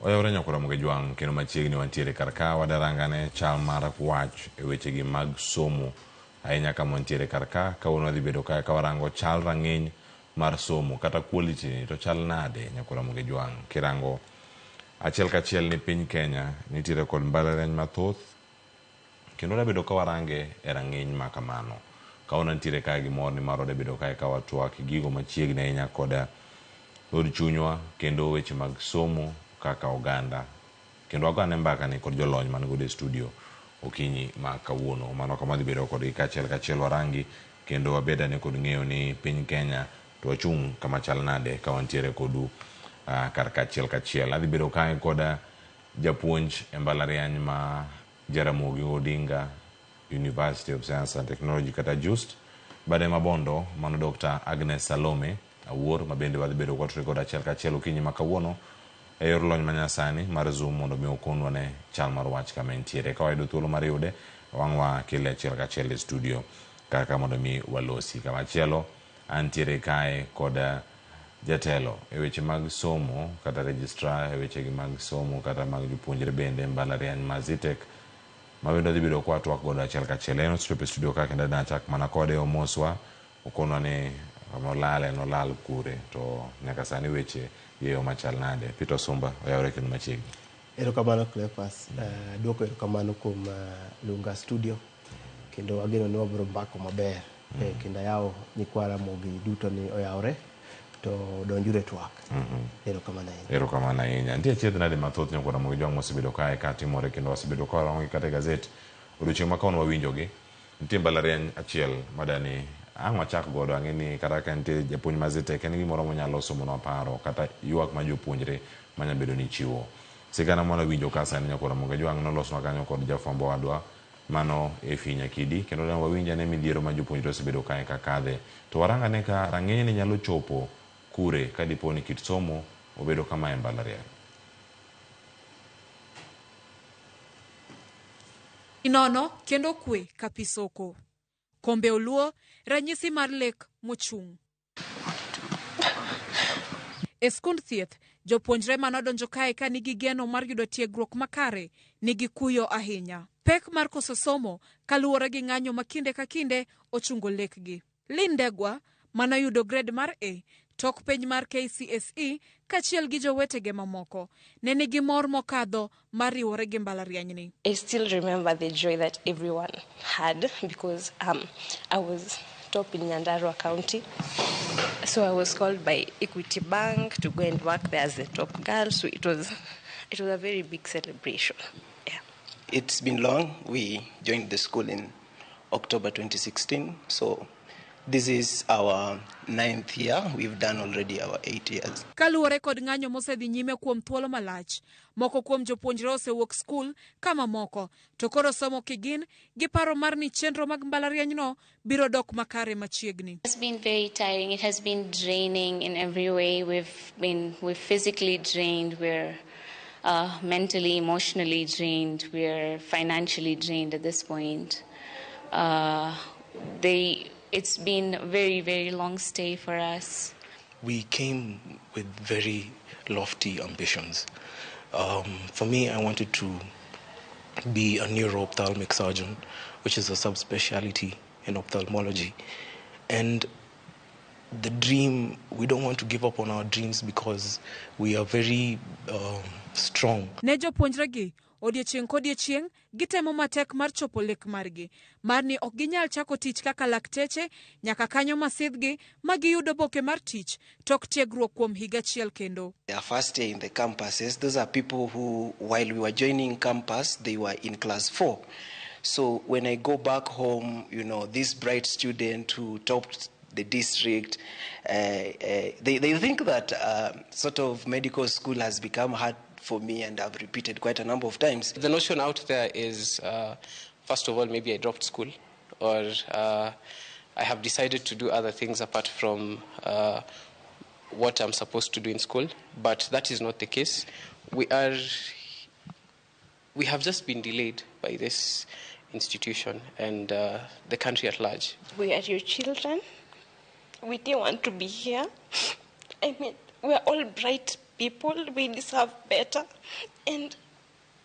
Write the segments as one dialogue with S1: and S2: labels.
S1: Oyawre nyakora Jwang' kendo machiegni wantiere kar ka wadarangane chal mar wach e wechegi mag somo ahinya kama wantiere kar ka. Kawuono wadhi bedo kae ka warango chal rang'iny mar somo kata quality ni to chal nade nyakora Jwang' kirango achiel kachiel ni piny Kenya nitiere kod mbalariany mathoth kendo wabedo ka warange e rang'iny ma kamano. Kawuono nitiere kae gi mor nimar wabedo kae ka watwak gigo machiegni ahinya koda od chunywa kendo weche mag somo kaka oganda kendo wagane mbaka ni kod jolony man godo e studio okinyi ma kawuono. Mano kama wadhi bedo kodgi kachiel kachiel warangi kendo wabed ane kod ng'eyo ni piny Kenya to wachung' kama chal nade ka wantiere kodu kar kachiel kachiel. Adhi bedo kae koda japuonj e mbalariany ma Jaramogi Odinga University of Science and Technology kata JUST bade mabondo mano Dr. Agnes Salome Awuor ma bende wadhi bedo kwatudore kod achiel kachiel okinyi ma kawuono e yor lony manyasani mar Zoom mondo mi okonwa ne chal mar wach kama entiere. Ka wayudo thuolo mar yude, wang' wakele achiel kachiel e studio kaka mondo mi walosi. Kamachielo antiere kae kod jatelo e weche mag somo kata registrar e wechegi mag somo kata mag jopuonjre bende e mbalariany ma Zetech ma bende wadhi bedo ka watwak godo achiel kachiel. En osechopo e studio ka kendo nachak mana kode omoswa okonwa ni nolale nolal kure to nyaka sani weche dhi e yo machal nade. Peter Osumba oyawre kendo machiegni.
S2: Erokamano Cleophas, duoko erokamano kuom luonga studio kendo ageno ni wabiro mbako maber kendo ayawo nyikwa Ramogi duto ni oyawre to donjuru e twak. Erokamano ahinya.
S1: Erokamano ahinya. Nitie achiedh nade mathoth nyakwa Ramogi Jwang' mosebedo kae ka timore kendo wasebedo ka warangogi kata e gazet odiochieng' ma kawuono wawinjogi. Nitie mbalariany achiel madani ang' wachak godo ang'e ni kata ka nitie japuonj ma Zetech en gimoro monyalo somonwa paro kata ywak ma jopuonjre manya bedo ni chiwo. Sigana mwana winjo ka sani nyakwa Ramogi Jwang' nolosnwa kanyo kod jafwambo wadwa mano Efi Nyakidi kendo ne wawinj ane midhiero ma jopuonjre osebedo kae ka kadhe. To warang ane ka rang'iny ni nyalo chopo kure ka dipo ni kit somo obedo kama e mbalariany.
S3: Nono kendo kwe ka pi soko. Kombe Oluo, ranyisi mar lek mochung'. E skund thieth, jopuonjre manodonjo kae ka nigi geno mar yudo tiegruok makare nigi kuyo ahinya. Pek mar koso somo kaluwore gi ng'anyo ma kinde ka kinde ochungo lekgi. Lynn Ndegwa manoyudo grade mar A tok penj mar KCSE kaachiel gi jowetege mamoko ne nigi mor mokadho mar riwore gi mbalarianyni.
S4: I still remember the joy that everyone had because I was top in Nyandarua County. So I was called by Equity Bank to go and work there as the top girl. So it was a very big celebration. Yeah.
S5: It's been long. We joined the school in October 2016. So this is our 9th year. We've done already our 8 years.
S3: Kaluwore kod ng'anyo mosedhi nyime kuom thuolo malach, moko kuom jopuonjre osewuok skul ka mamoko to koro somo kigin gi paro mar ni chenro mag mbalarianyno biro dok makare machiegni.
S6: It's been very tiring. It has been draining in every way. We're physically drained. We're mentally, emotionally drained. We're financially drained at this point. It's been a very, very long stay for us.
S7: We came with very lofty ambitions. For me, I wanted to be a neuro-ophthalmic surgeon, which is a subspecialty in ophthalmology. And the dream, we don't want to give up on our dreams because we are very strong.
S3: Ne jopuonjre gi, odiechieng' kodiechieng' gitemo matek mar chopo lek margi mar ni ok ginyal chako tich kaka lakteche nyaka kanyo masidhgi ma giyud oboke mar tich tok tiegruok kuom higa achiel kendo.
S5: Their first year in the campuses, those are people who, while we were joining campus, they were in class 4. So when I go back home, this bright student who topped the district, they think that sort of medical school has become hard for me, and I've repeated quite a number of times.
S8: The notion out there is, first of all, maybe I dropped school, or I have decided to do other things apart from what I'm supposed to do in school, but that is not the case. We have just been delayed by this institution and the country at large.
S4: We are your children. We didn't want to be here. We are all bright people. We deserve better. And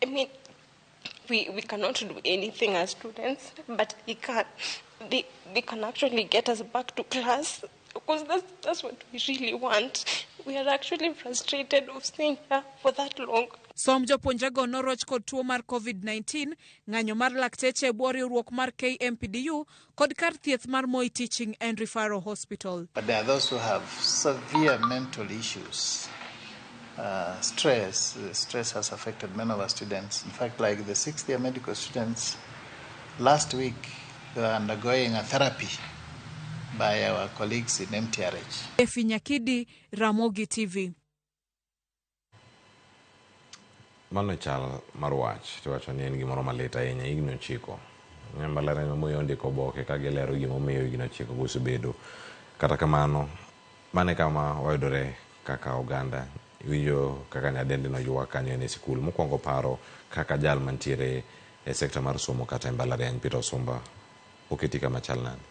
S4: I mean, we cannot do anything as students, but they can. They can actually get us back to class, because that's what we really want. We are actually frustrated of staying here for that long.
S3: Somb jopuonjrego noroch kod tuo mar COVID-19, ng'anyo mar lakteche e bwo riwruok mar KMPDU kod kar thieth mar Moi Teaching and Referral Hospital.
S9: But there are those who have severe mental issues. Stress. Stress has affected many of our students. In fact, like the sixth year medical students, last week they were undergoing a therapy by our colleagues in MTRH.
S3: Efi Nyakidi, Ramogi TV.
S1: Mano e chal mar wach to wacho ni en gimoro malit ahinya higni 9. Mbalariany ma Moi ondiko oboke ka gilero gimomiyo higni 9 go osebedo. Kata kamano, mano e kama wayudore kaka oganda. Iwinjo kaka nyadendi no ywak kanyo en e sikul. Mokwongo paro kaka jal mantiere e sekta mar somo kata e mbalariany Peter Osumba oketi kama chal nade?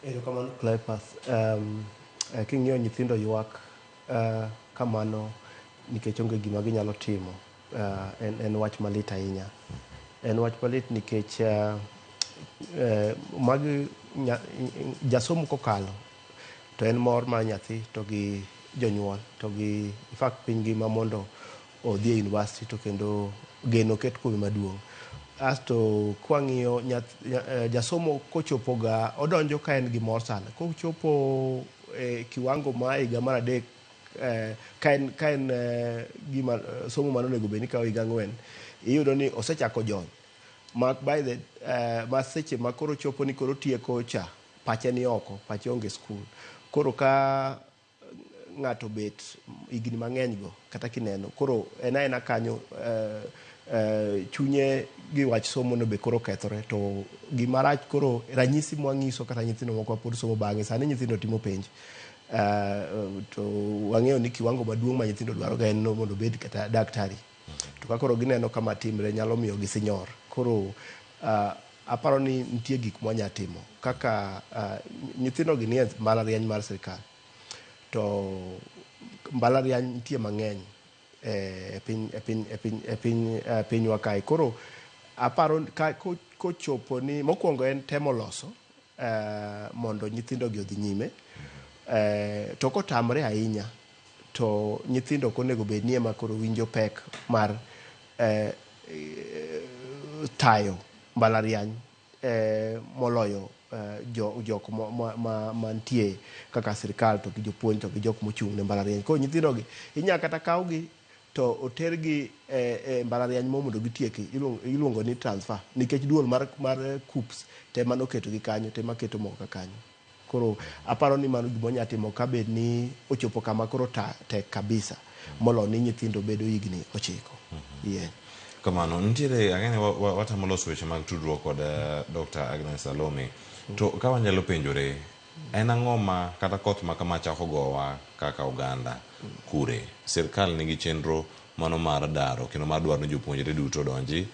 S2: Erokamano Cleophas. King'iyo nyithindo ywak kamano nikech onge gima ginyalo timo, en wach malit ahinya. En wach malit nikech magi jasomo kokalo to en mor mar nyathi to gi jonyuol to gi in fact piny ngima mondo odhi e university to kendo geno ket kuome maduong'. Asto kwang'iyo jasomo kochopo ga odonjo ka en gi mor sana, kochopo kiwango ma higa mar 3 ka en gima somo mano onego bed ni kawo higa 4, iyudo ni osechako jony ma by the ma seche ma koro chopo ni koro tieko cha pache ni oko, pache onge skul. Koro ka ng'ato bet higni mang'eny go kata kineno koro en aena kanyo chunye gi wach somo no be koro kethore. To gima rach koro ranyisi mwang'iso kata nyithindo moko pod somo bang'e, sani nyithindo timo penj to wang'eyo ni kiwango maduong' ma nyithindo dwaro ga en mondo obed kata daktari, to ka koro gineno kama timre nyalo miyo gisinyor. Koro aparo ni nitie gik mwanya timo kaka nyithindo gi nie mbalariany mar sirikal, to mbalariany nitie mang'eny e pinywa kae. Koro aparo ka kochopo ni mokwongo en temo loso mondo nyithindo gi odhi nyime, to kotamre ahinya to nyithindo ok onego bed ni ema koro winjo pek mar tayo mbalariany moloyo jok mantie kaka sirikal to gi jopuonj to gi jok mochung' ne mbalariany. Koro nyithindo gi inyalo kata kawgi to otergi e mbalariany mo mondo gitieki, iluongo ni transfer, nikech duol mar KUCCPS te mano ketogi kanyo, te maketo moko ka kanyo. Koro aparo ni mano gima wanyalo timo ka bed ni ochopo kama koro tek kabisa molo ni nyithindo bedo higni 9. Yeah.
S1: Kamano nitiere ang'e ni watemo loso weche mag tudruok kod Dr. Agnes Salome. To ka wanyalo penjore, en ang'o ma kata koth ma kama chako gowa kaka oganda kure? Sirkal nigi chenro mano mar daro kendo mar dwaro ni jopuonjre duto odonji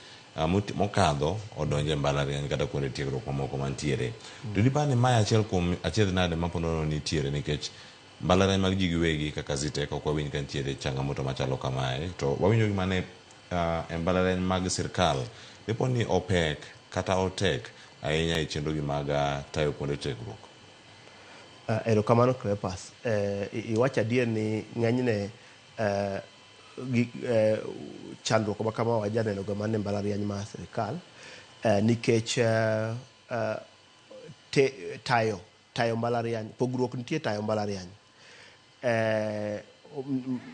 S1: mokadho odonje mbalariany kata kuonde tiegruok mamoko mantiere. To dipar ni mae achiel kuom achiedh nade maponono nitiere nikech mbalariany mag ji giwegi kaka Zetech ok wawinj ka nitiere changamoto machalo kamae, to wawinjo gima ne e mbalariany mag sirkal dipo ni opek kata otek ahinya e chenro gi mag tayo kuonde tiegruok.
S2: Erokamano Cleophas. Iwacho adier ni ng'enyne chandruok ma kama wajaneno ga mana e mbalariany mar sirikal nikech tayo mbalariany, pogruok nitie tayo mbalariany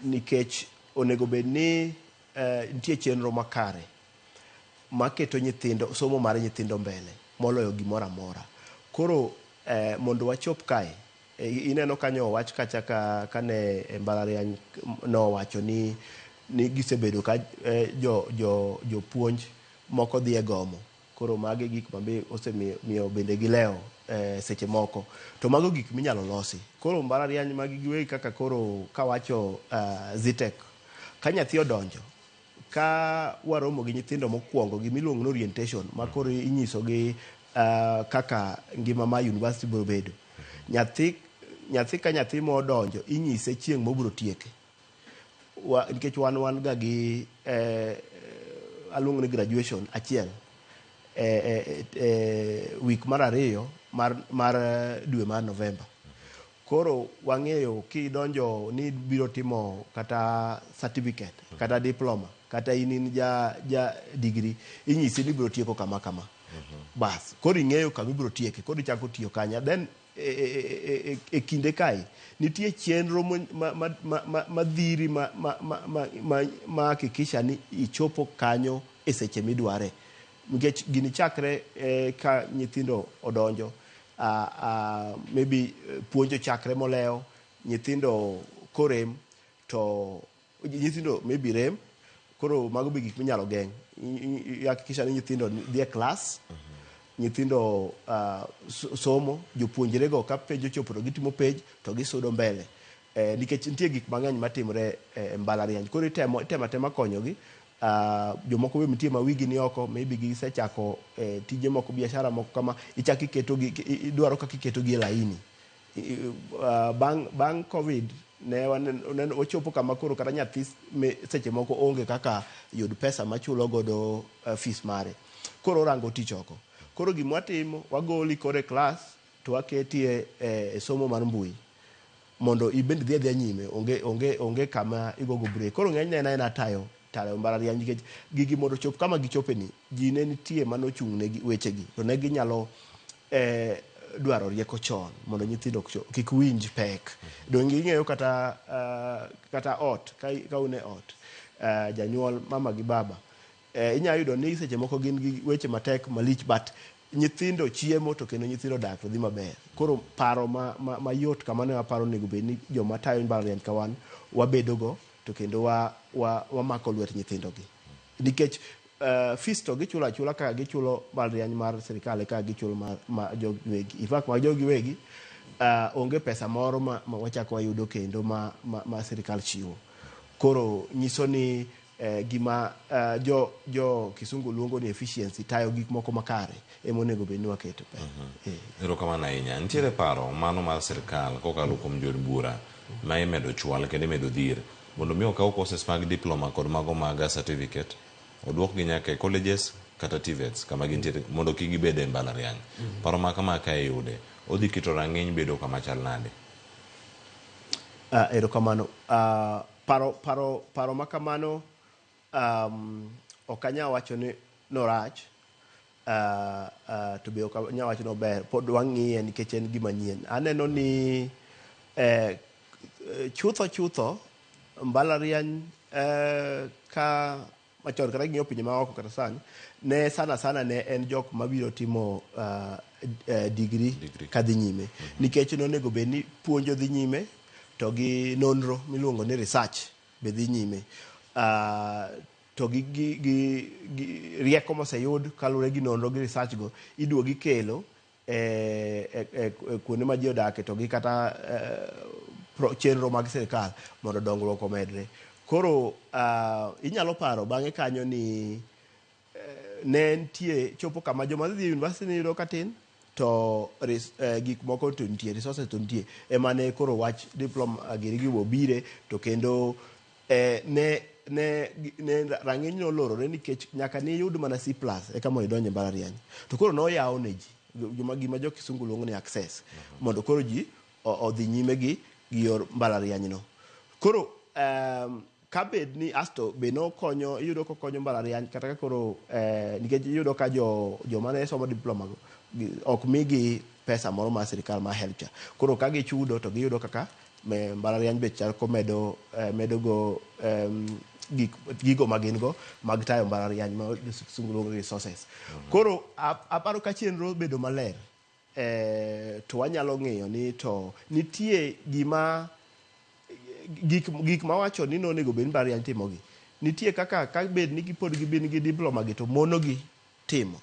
S2: nikech onego bed ni nitie chenro makare maketo nyithindo somo mar nyithindo mbele moloyo gimoro amora. Koro mondo wachop kae, ineno kanyo owach kacha kane mbalariany nowacho ni gisebedo ka jopuonj moko dhi e gomo. Koro magi gik ma be osemiyo bende gilewo seche moko, to mago gik minyalo losi. Koro mbalariany magi giwegi kaka koro kawacho Zetech, ka nyathi odonjo ka waromo gi nyithindo mokwongo gimiluongo ni orientation ma koro inyiso gi kaka ngima mar university biro bedo. Nyathi ka nyathi modonjo inyise chieng' mobiro tieke. Nikech wan ga gi aluongo ni graduation achiel e week mar 2 mar dwe mar November. Koro wang'eyo kidonjo ni biro timo kata certificate, kata diploma, kata in ja degree, inyisi ni biro tieko kama kama. Bas, koro ing'eyo kama ibiro tieke, koro ichako tiyo kanya. Then e kinde kae nitie chenro madhiri ma hakikisha ni ichopo kanyo e seche midware. Nikech gini chakre ka nyithindo odonjo, maybe puonjo chakre molewo, nyithindo korem, to nyithindo maybe rem, koro mago be gik minyalo geng'. Hakikisha ni nyithindo dhi e klas, nyithindo somo, jopuonjre go ka penj ochopo to gitimo penj to gisudo mbele. Nikech nitie gik mang'eny matimore e mbalariany. Koro itemo atema konyogi. Jomoko be nitie ma wigi ni oko, maybe gisechako tije moko, biashara moko kama, ichako iketogi, idwaro kaka iketogi e laini. Bang' Covid ne ochopo kama koro kata nyathi seche moko onge kaka yud pesa machulo godo fees mare. Koro orango tich oko. Koro gima watimo, wagoli koro e klas to waketi e somo mar mbui mondo ibend dhi adhiya nyime, onge kama igogo break. Koro ng'enyne en aena tayo mbalariany, nikech gigi mondo ochop kama gichope ni, ji ne nitie manochung' ne wechegi to ne ginyalo dwaro rieko chon mondo nyithindo kik winj pek. Donge ing'eyo kata ot, ka un e ot, janyuol mama gi baba, inyalo yudo ni seche moko gin gi weche matek malich, but nyithindo chiemo to kendo nyithindo dak to dhi maber. Koro paro mayot kamano aparo onego bed ni joma tayo mbalariany ka wan wabedogo to kendo wamako lwet nyithindogi. Nikech fees to gichulo achula kaka gichulo mbalariany mar sirikal e kaka gichulo mar jogi wegi. In fact, mag jogi wegi onge pesa moro ma wachako wayudo kendo ma sirikal chiwo. Koro nyiso ni gima jo kisungu luongo ni efficiency, tayo gik moko makare ema onego bed ni waketo pesa.
S1: Erokamano ahinya. Nitiere paro mano mar sirikal kokalo kuom jood bura ma imedo chwal kendo imedo dhir mondo mi okaw courses mag diploma kod mago mag certificate oduokgi nyaka e colleges kata TVETs kama gintiere mondo kik gibed e mbalariany. Paro ma kama ka iyude odhi keto rang'iny bedo kama chal nade?
S2: Erokamano. Paro ma kamano ok anyal wacho ni norach, to be ok anyal wacho ni ober. Pod wang'iye nikech en gima nyien. Aneno ni chutho mbalariany ka machon kata ng'iyo pinje maoko kata sani, ne sana sana ne en jok mabiro timo degree kadhi nyime. Nikech nonego bed ni puonjo dhi nyime to gi nonro miluongo ni research be dhi nyime. To gi rieko moseyud kaluwore gi nonro gi research go iduogo ikelo kuonde ma ji odake to gi kata chenro mag sirikal mondo dongruok omedre. Koro inyalo paro bang'e kanyo ni ne nitie chopo kama joma dhi e university ne yudo katin to gik moko to nitie, resources to nitie. Ema ne koro wach diploma giri gi obire to kendo ne rang'iny nolorore nikech nyaka niyud mana C+ eka mondo idonj e mbalariany. To koro noyaw ne ji gima jo kisungu luongo ni access mondo koro ji odhi nyime gi yor mbalariany no. Koro kabed ni asto be nokonyo, iyudo kokonyo mbalariany kata ka koro nikech iyudo ka joma ne somo diploma go ok migi pesa moro mar sirikal mar help cha. Koro ka gichudo to giyudo kaka mbalariany be chal komedo medo go gigo ma gin go mag tayo mbalariany ma kisungu luongo ni resources. Koro aparo ka chenro bedo maler to wanyalo ng'iyo ni to nitie gima gik mawacho ni nonego bed ni mbalariany timogi. Nitie kaka ka bed ni gipod gibin gi diploma gi to monogi timo.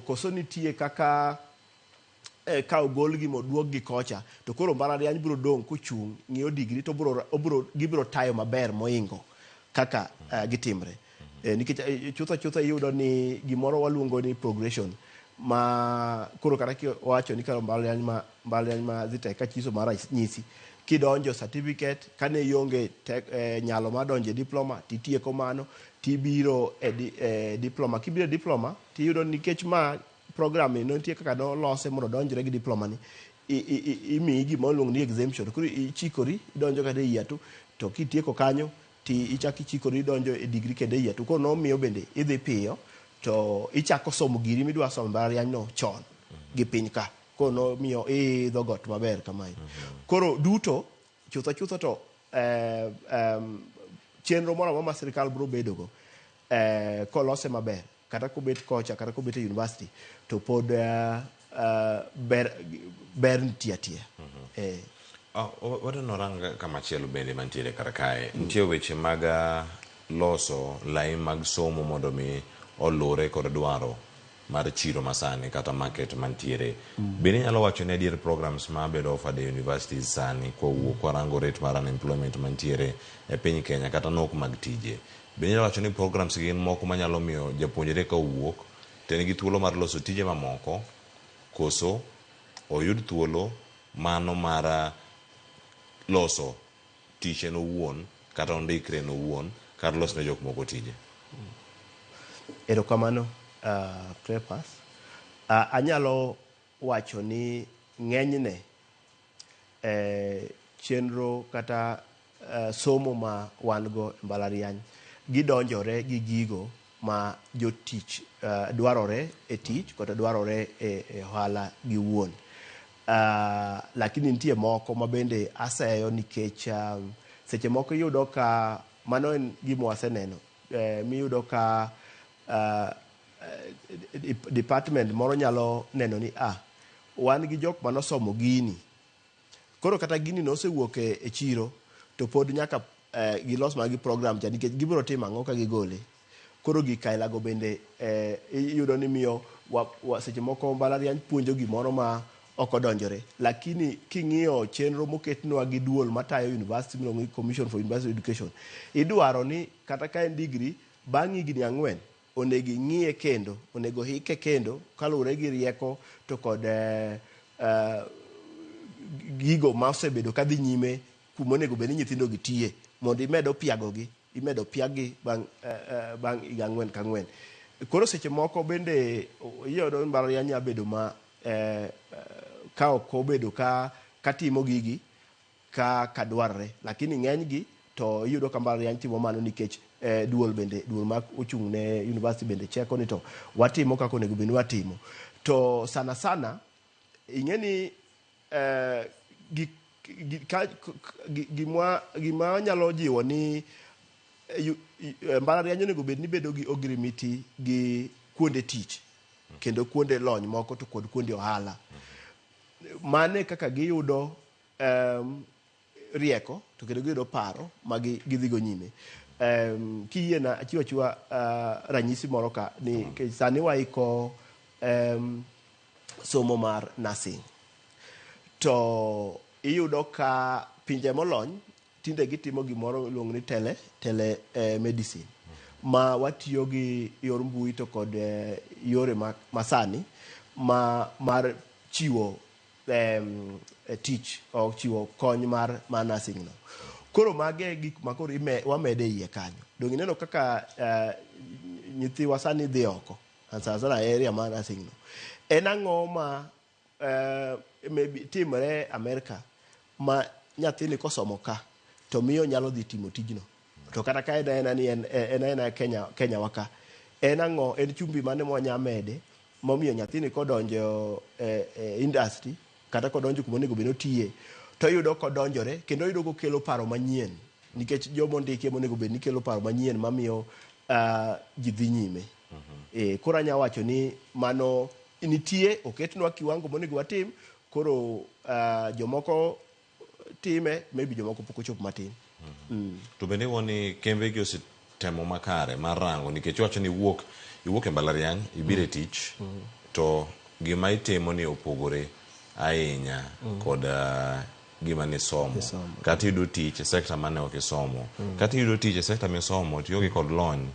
S2: Koso nitie kaka ka ogolgi moduokgi kocha to koro mbalariany biro dong' kochung' ng'iyo degree to gibiro tayo maber moingo kaka gitimre. Nikech chutho iyudo ni gimoro waluongo ni progression ma koro kata kiwacho ni karo mbalariany ma Zetech ka chiso mar nyisi Kidonjo certificate, kane ionge tek, nyalo mar donjo e diploma, titieko mano, tibiro e diploma. Kibiro e diploma, tiyudo nikech ma program ni nitie kaka nolose mondo odonjre gi diploma ni, imiyi gima iluongo ni exemption. Koro ichikori, idonjo kata e year 2, to kitieko kanyo, ti ichak ichikori idonjo e degree kendo e year 2. Koro nomiyo bende idhi piyo, to ichako somo giri midwa somo e mbalariany no chon gi piny ka. Koro nomiyo iidho got maber kamae. Koro duto, chutho chutho to chenro moro amora ma sirikal biro bedogo, kolose maber, kata kobet kocha, kata kobet e university, to pod ber nitie atia.
S1: Wadwaro rang kamachielo bende mantiere kar kae. Nitie weche mag loso lai mag somo mondo mi olure kod dwaro mar chiro masani kata market mantiere. Bende inyalo wacho ni adier programs ma bedo offered e universities sani kowuok kwarango rate mar unemployment mantiere e piny Kenya kata nok mag tije. Bende inyalo wacho ni programs gin moko manyalo miyo japuonjre ka owuok to en gi thuolo mar loso tije mamoko koso oyud thuolo mano mar loso tich en owuon kata ondikre en owuon kar loso ne jok moko tije.
S2: Erokamano, Cleophas. Anyalo wacho ni ng'enyne chenro kata somo ma wan go e mbalariany gidonjore gi gigo ma jotich dwarore e tich kata dwarore e ohala giwuon. Lakini nitie moko ma bende aseyo nikech seche moko iyudo ka mano en gima waseneno, miyudo ka department moro nyalo neno ni wan gi jok manosomo gini, koro kata gini nosewuok e chiro to pod nyaka gilos mana gi program cha nikech gibiro timo ang'o ka gigole. Koro gik ailago bende iyudo ni miyo seche moko mbalariany puonjo gimoro ma ok odonjore. Lakini king'iyo chenro moketnwa gi duol matayo university miluongo ni Commission for University Education, idwaro ni kata ka en degree bang' higni 4 onego ing'iye kendo, onego hike kendo kaluwore gi rieko to kod gigo ma osebedo kadhi nyime kuma onego bed ni nyithindo gi tiye mondo imed piagogi, imedo piag-gi bang' higa 4 ka 4. Koro seche moko bende iyudo ni mbalariany nyalo bedo ma ka ok obedo ka timo gigi ka dwarre, lakini ng'eny gi to iyudo ka mbalariany timo mano nikech duol bende, duol ma ochung' ne university bende cheko ni to watimo kaka onego bed ni watimo. To sana sana ing'e ni gima nyalo jiwo ni mbalariany onego bed ni bedo gi ogirimiti gi kuonde tich kendo kuonde lony moko to kod kuonde ohala. Mane kaka giyudo rieko to kendo giyudo paro ma gidhigo nyime. Kiyiena achiwo achiwa ranyisi moro ka ni sani waiko somo mar nursing. To iyudo ka pinje molony tinde gitimo gimoro iluongo ni tele medicine ma watiyo gi yor mbui to kod yore masani ma mar chiwo tich o chiwo kony mar nursing no. Koro mage gik ma koro wamede iye kanyo. Donge ineno kaka nyithiwa sani dhi oko sana sana area mar nursing no. En ang'o ma maybe timore Amerika ma nyathini kosomo ka to miyo nyalo dhi timo tijno. To kata ka en ni en aena Kenya wa ka, en ang'o, en chumbi mane mwanya mede momiyo nyathini kodonjo e industry kata kodonjo kuma onego bed ni otiye to oyudo kodonjore kendo oyudo kokelo paro manyien nikech joma ondiki ema onego bed ni kelo paro manyien mamiyo ji dhi nyime. Koro anya wacho ni mano nitie, oketnwa kiwango monego watim, koro jomoko time, maybe jomoko pok ochopo matin.
S1: To bende iwuo ni kembe gi osetemo makare mar rango nikech iwacho ni iwuok e mbalariany ibiro e tich to gima itimo ni opogore ahinya kod gima nisomo. Kata iyudo tich e sekta mane ok isomo. Kata iyudo tich e sekta misomo to ionge kod lony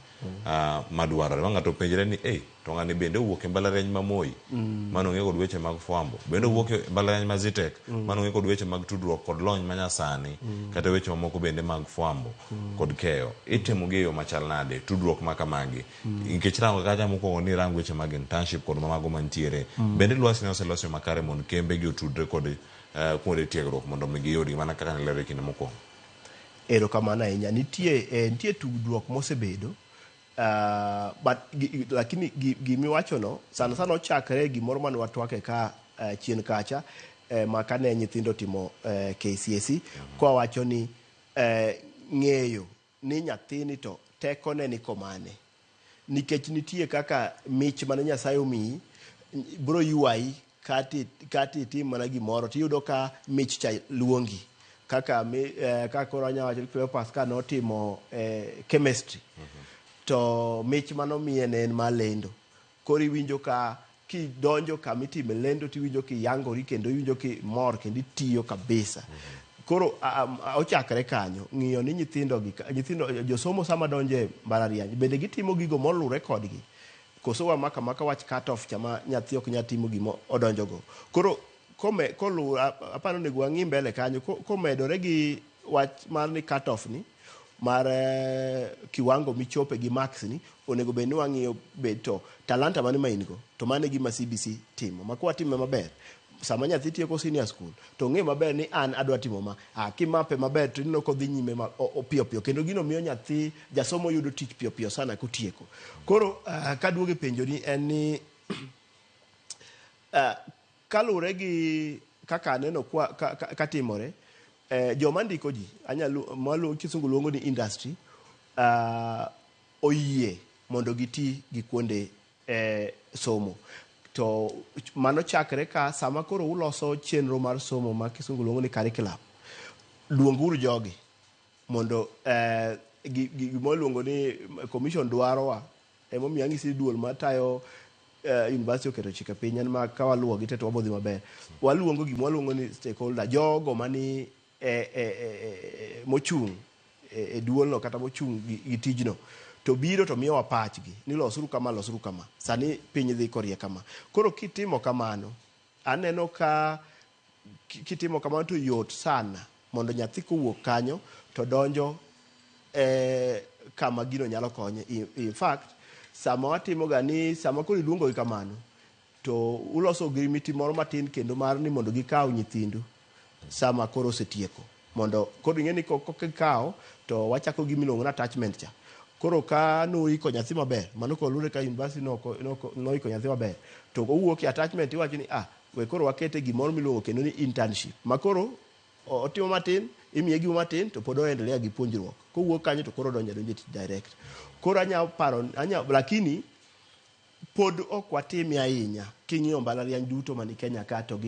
S1: Madwarore ma ng'ato penjre ni ei to ng'ani bende owuok e mbalariany ma Moi mane ong'e kod weche mag fwambo, bende owuok e mbalariany ma Zetech mane ong'e kod weche mag tudruok kod lony manyasani, kata weche mamoko bende mag fwambo kod keyo. Itimo gi e yo machal nade tudruok ma kamagi? Nikech rango kacha mokwongo ni rang weche mag internship kod mago mantiere, bende lwasi ne oselos yo makare mondo kembe gi otudre kod kuonde tiegruok mondo mi giyudgi mana kaka nilero e kinde mokwongo?
S2: Erokamano ahinya. Nitie nitie tudruok mosebedo, but lakini gimiwachono sana sana ochakre gimoro mane watwake ka chien kacha, ma kane nyithindo timo KCSE, kowacho ni ng'eyo ni nyathini to tekone ni komane, nikech nitie kaka mich mane Nyasaye omiyi bro ywayi kati itim mana gimoro tiyudo ka mich cha luongi kaka mi, kaka koro anya wacho ni Cleopas ka notimo chemistry to mich manomiye ne en mar lendo. Koro iwinjo ka kidonjo kama itime lendo tiwinjo kiyangori kendo iwinjo kimor kendo itiyo kabisa. Koro ochakre kanyo ng'iyo ni nyithindo gi nyithindo josomo sama donjo e mbalariany bende gitimo gigo molure kodgi koso wamako amaka wach cut off chama nyathi ok nyal timo gima odonjogo. Koro kome kolu aparo onego wang'i mbele kanyo komedore gi wach mar ni cut off ni mar kiwango michope gi marks ni onego bed ni wang'iyo bed to talanta mane ma in go, to mano e gima CBC timo ma kwatime maber sama nyathi tieko senior school to ng'e maber ni an adwa timo ma kimape maber to ineno kodhi nyime ma piyo piyo kendo gino miyo nyathi jasomo yudo tich piyo piyo sana kotieko. Koro kaduogo e penjoni en ni kaluwore gi kaka aneno kwa, ka timore joma ndiko ji anyalo malu kisungu luongo ni industry oyie mondo giti gi kuonde somo, to mano chakre ka sama koro uloso chenro mar somo ma kisungu luongo ni curriculum, luonguru jogi mondo gima iluongo ni commission dwarowa. Emomiyo ang'isi ni duol matayo university oketo chike piny en ma ka waluwogi te to wabodhi maber. Waluongo gima waluongo ni stakeholder, jogo mani e mochung' e duolno kata mochung' gi tijno to biro to miyowa pachgi ni losuru kama, losuru kama, sani piny dhi korie kama. Koro kitimo kamano aneno ka kitimo kamano to yot sana mondo nyathi kowuok kanyo to donjo e kama gino nyalo konye. In fact, sama watimo ga ni sama koro iluongo gi kamano to uloso ogirimiti moro matin kendo mar ni mondo gikaw nyithindu sama koro osetieko, mondo koro ing'e ni kokikawo to wachako gima iluongo ni attachment cha. Koro ka noiko nyathi maber, mano kolure ka university noiko nyathi maber to owuok e attachment, iwacho ni we koro wakete gimoro miluongo kendo ni internship, ma koro otimo matin, imiye gimo matin to pod oendelea gi puonjruok. Kowuok kanyo to koro odonjo adonja e tich direct. Koro anya paro anya, lakini pod ok watime ahinya. King'iyo mbalariany duto mani Kenya ka to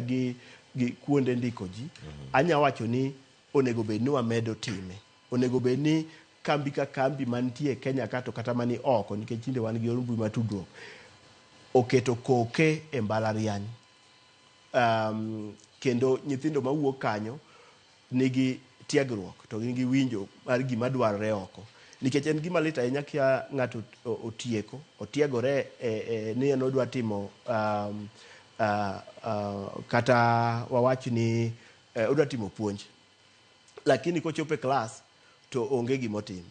S2: gi kuonde ndiko ji, anya wacho ni onego bed ni wamedo time. Onego bed ni kambi ka kambi mantie e Kenya ka to kata mani oko, nikech tinde wan gi yor mbui mar tudruok, oketo koke e mbalariany, kendo nyithindo mawuok kanyo nigi tiegruok to gin gi winjo mar gima dwarore oko, nikech en gima lit ahinya ka ng'ato otieko otiegore ni en odwa timo kata wawach ni odwa timo puonj, lakini kochopo e klas to onge gimotimo.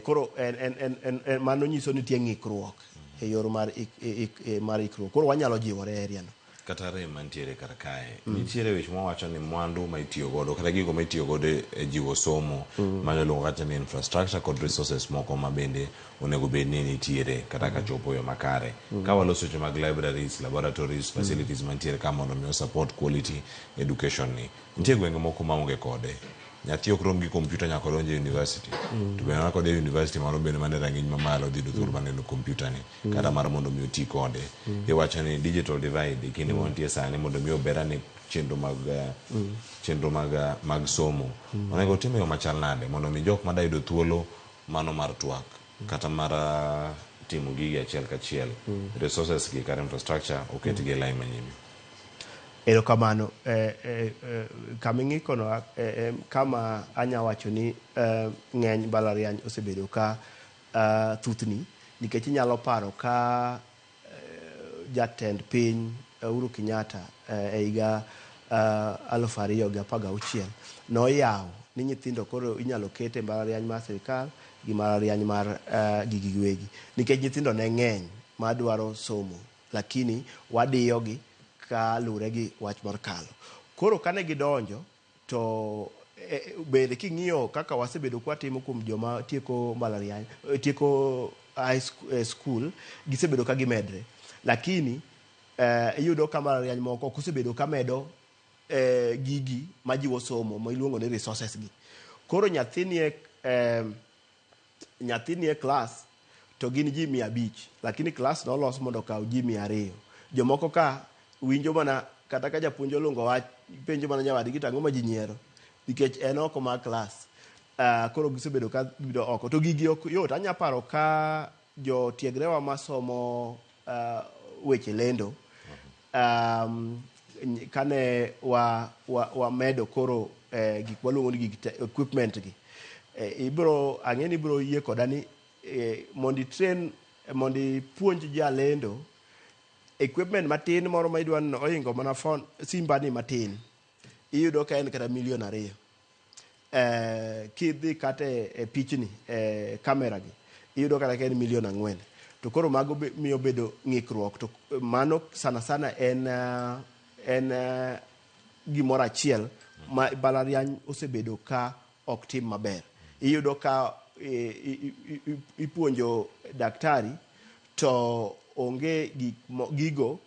S2: Koro en mano nyiso ni nitie ng'ikruok e yor mar ikruok. Koro wanyalo jiwore e area no.
S1: Kata rem mantiere kar kae, nitiere weche mawacho ni mwandu ma itiyo godo kata gigo ma itiyo godo e jiwo somo, mano iluongo kacha ni infrastructure kod resources moko ma bende onego bed ni nitiere kata ka chopo e yo makare. Ka waloso weche mag libraries, laboratories, facilities mantiere ka mondo mi support quality education ni, nitie gwenge moko maonge kode. Nyathi ok rom gi kompyuta nyaka odonj e university, to bende mana kodhi e university mano bende mana e rang'iny mamalo dhi yudo thuolo mar neno kompyuta ni kata mar mondo mi oti kode. Iwacho ni digital divide e kinde mantie sani mondo mi ober ane chenro mag somo onego otim e yo machal nade mondo mi jok mada yudo thuolo mano mar twak kata mar timo gigi achiel kachiel, resources gi kata infrastructure oketgi e line manyime?
S2: Erokamano. Kama ing'ikono kama anya wacho ni ng'eny mbalariany osebedo ka Thuthni nikech inyalo paro ka jatend piny Uhuru Kenyatta e higa 2016 noyawo ni nyithindo koro inyalo ket e mbalariany mar sirikal gi mbalariany mar gigi giwegi nikech nyithindo ne ng'eny madwaro somo, lakini wadiyogi kalure gi wach mar kalo. Koro kane gidonjo to bende king'iyo kaka wasebedo kwatimo kuom joma tieko mbalariany, tieko high school, gisebedo ka gimedre, lakini iyudo ka mbalariany moko ok osebedo ka medo gigi majiwo somo ma iluongo ni resources gi. Koro nyathi nie klas to gin ji 500, lakini klas nolos mondo okaw ji 200. Jomoko ka winjo mana kata ka japuonj oluongo wach, penjo mana nyawadgi to ang'o ma ji nyiero, nikech en oko mar klas. Koro gisebedo ka gibedo oko to gigi ok yot. Anya paro ka jotiegrewa masomo weche lendo, kane wamedo koro gik waluongo ni gik equipment gi, ibro ang'e ni ibro yie koda ni mondo itrain, mondo ipuonj jalendo equipment matin moro ma idwa ni ohingo mana phone simba ni matin, iyudo ka en kata milion 2. Kidhi kata e pichni, kamera gi, iyudo kata ka en milion 4. To koro mago miyo bedo ng'ikruok. To mano sana sana en gimoro achiel ma mbalariany osebedo ka ok tim maber. Iyudo ka ipuonjo daktari to onge gigo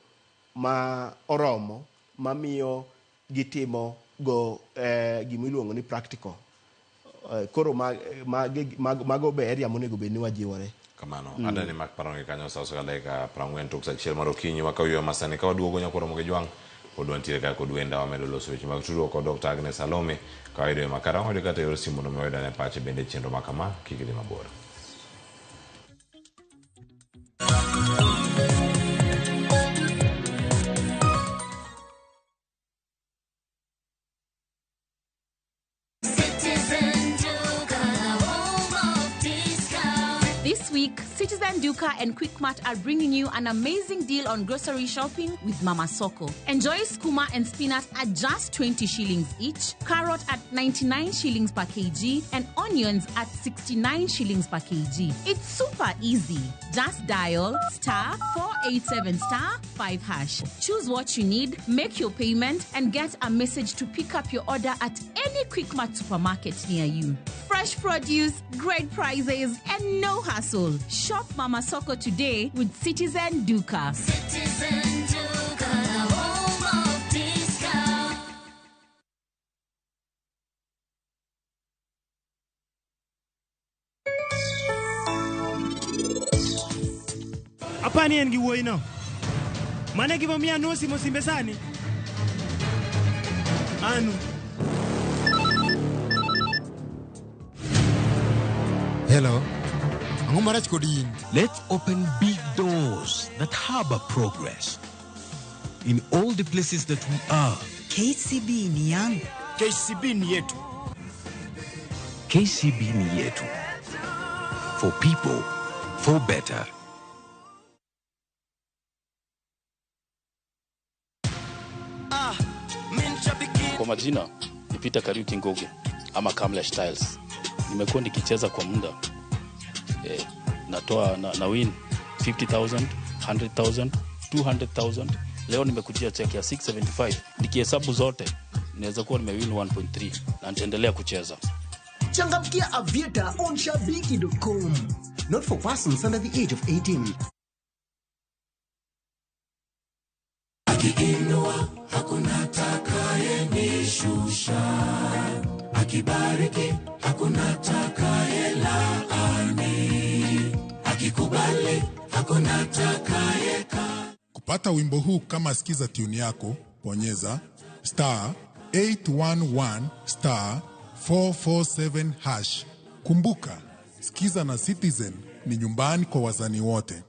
S2: ma oromo mamiyo gitimo go gimiluongo ni practical. Koro mago be area monego bed ni wajiwore.
S1: Kamano. Adani mak paro kanyo sa 9:40 tok sa 1 mar okinyi wakaw masani ka waduogo nyakoro moge jwang' pod wantiere kaka kod wenda wamedo loso weche mag tudruok kod Dr. Agnes Salome ka wayudo e makara wayudo kata yor simu mondo mi wayud ane pache bende chenro ma kama kik idhi mabor.
S10: This week, Citizen Duka and Quickmart are bringing you an amazing deal on grocery shopping with Mama Soko. Enjoy skuma and spinach at just 20 shillings each, carrot at 99 shillings per kg, and onions at 69 shillings per kg. It's super easy. Just dial *487 *5#. Choose what you need, make your payment, and get a message to pick up your order at any Quickmart supermarket near you. Fresh produce, great prices, and no hassle. Shop Mama Soko today with Citizen Duka.
S11: Citizen Duka, the home of discount.
S12: Apani en gi wuoyi no. Mane gimomiyo anuo simo simbe sani? Anu.
S13: Hello. Ang'o marach kod in?
S14: Let's open big doors that harbor progress in all the places that we are.
S15: KCB ni yangu.
S16: KCB ni yetu.
S14: KCB ni yetu. For people, for better.
S17: Kwa majina ni Peter Kariuki Ngugi ama Kamlesh Tiles. Nimekuwa nikicheza kwa muda. Natoa na win 50,000, 100,000, 200,000. Leo nimekujia check ya 675. Nikihesabu zote naweza kuwa nimewin 1.3 na nitaendelea kucheza.
S18: Changamkia Aviator on shabiki.com. Not for persons under the age of 18.
S19: Akiinua hakuna atakayenishusha, akibariki hakuna atakayelaani, akikubali hakuna atakayeka.
S20: Kupata wimbo huu kama sikiza tune yako, bonyeza *811 *447#. Kumbuka, sikiza na Citizen ni nyumbani kwa wazani wote.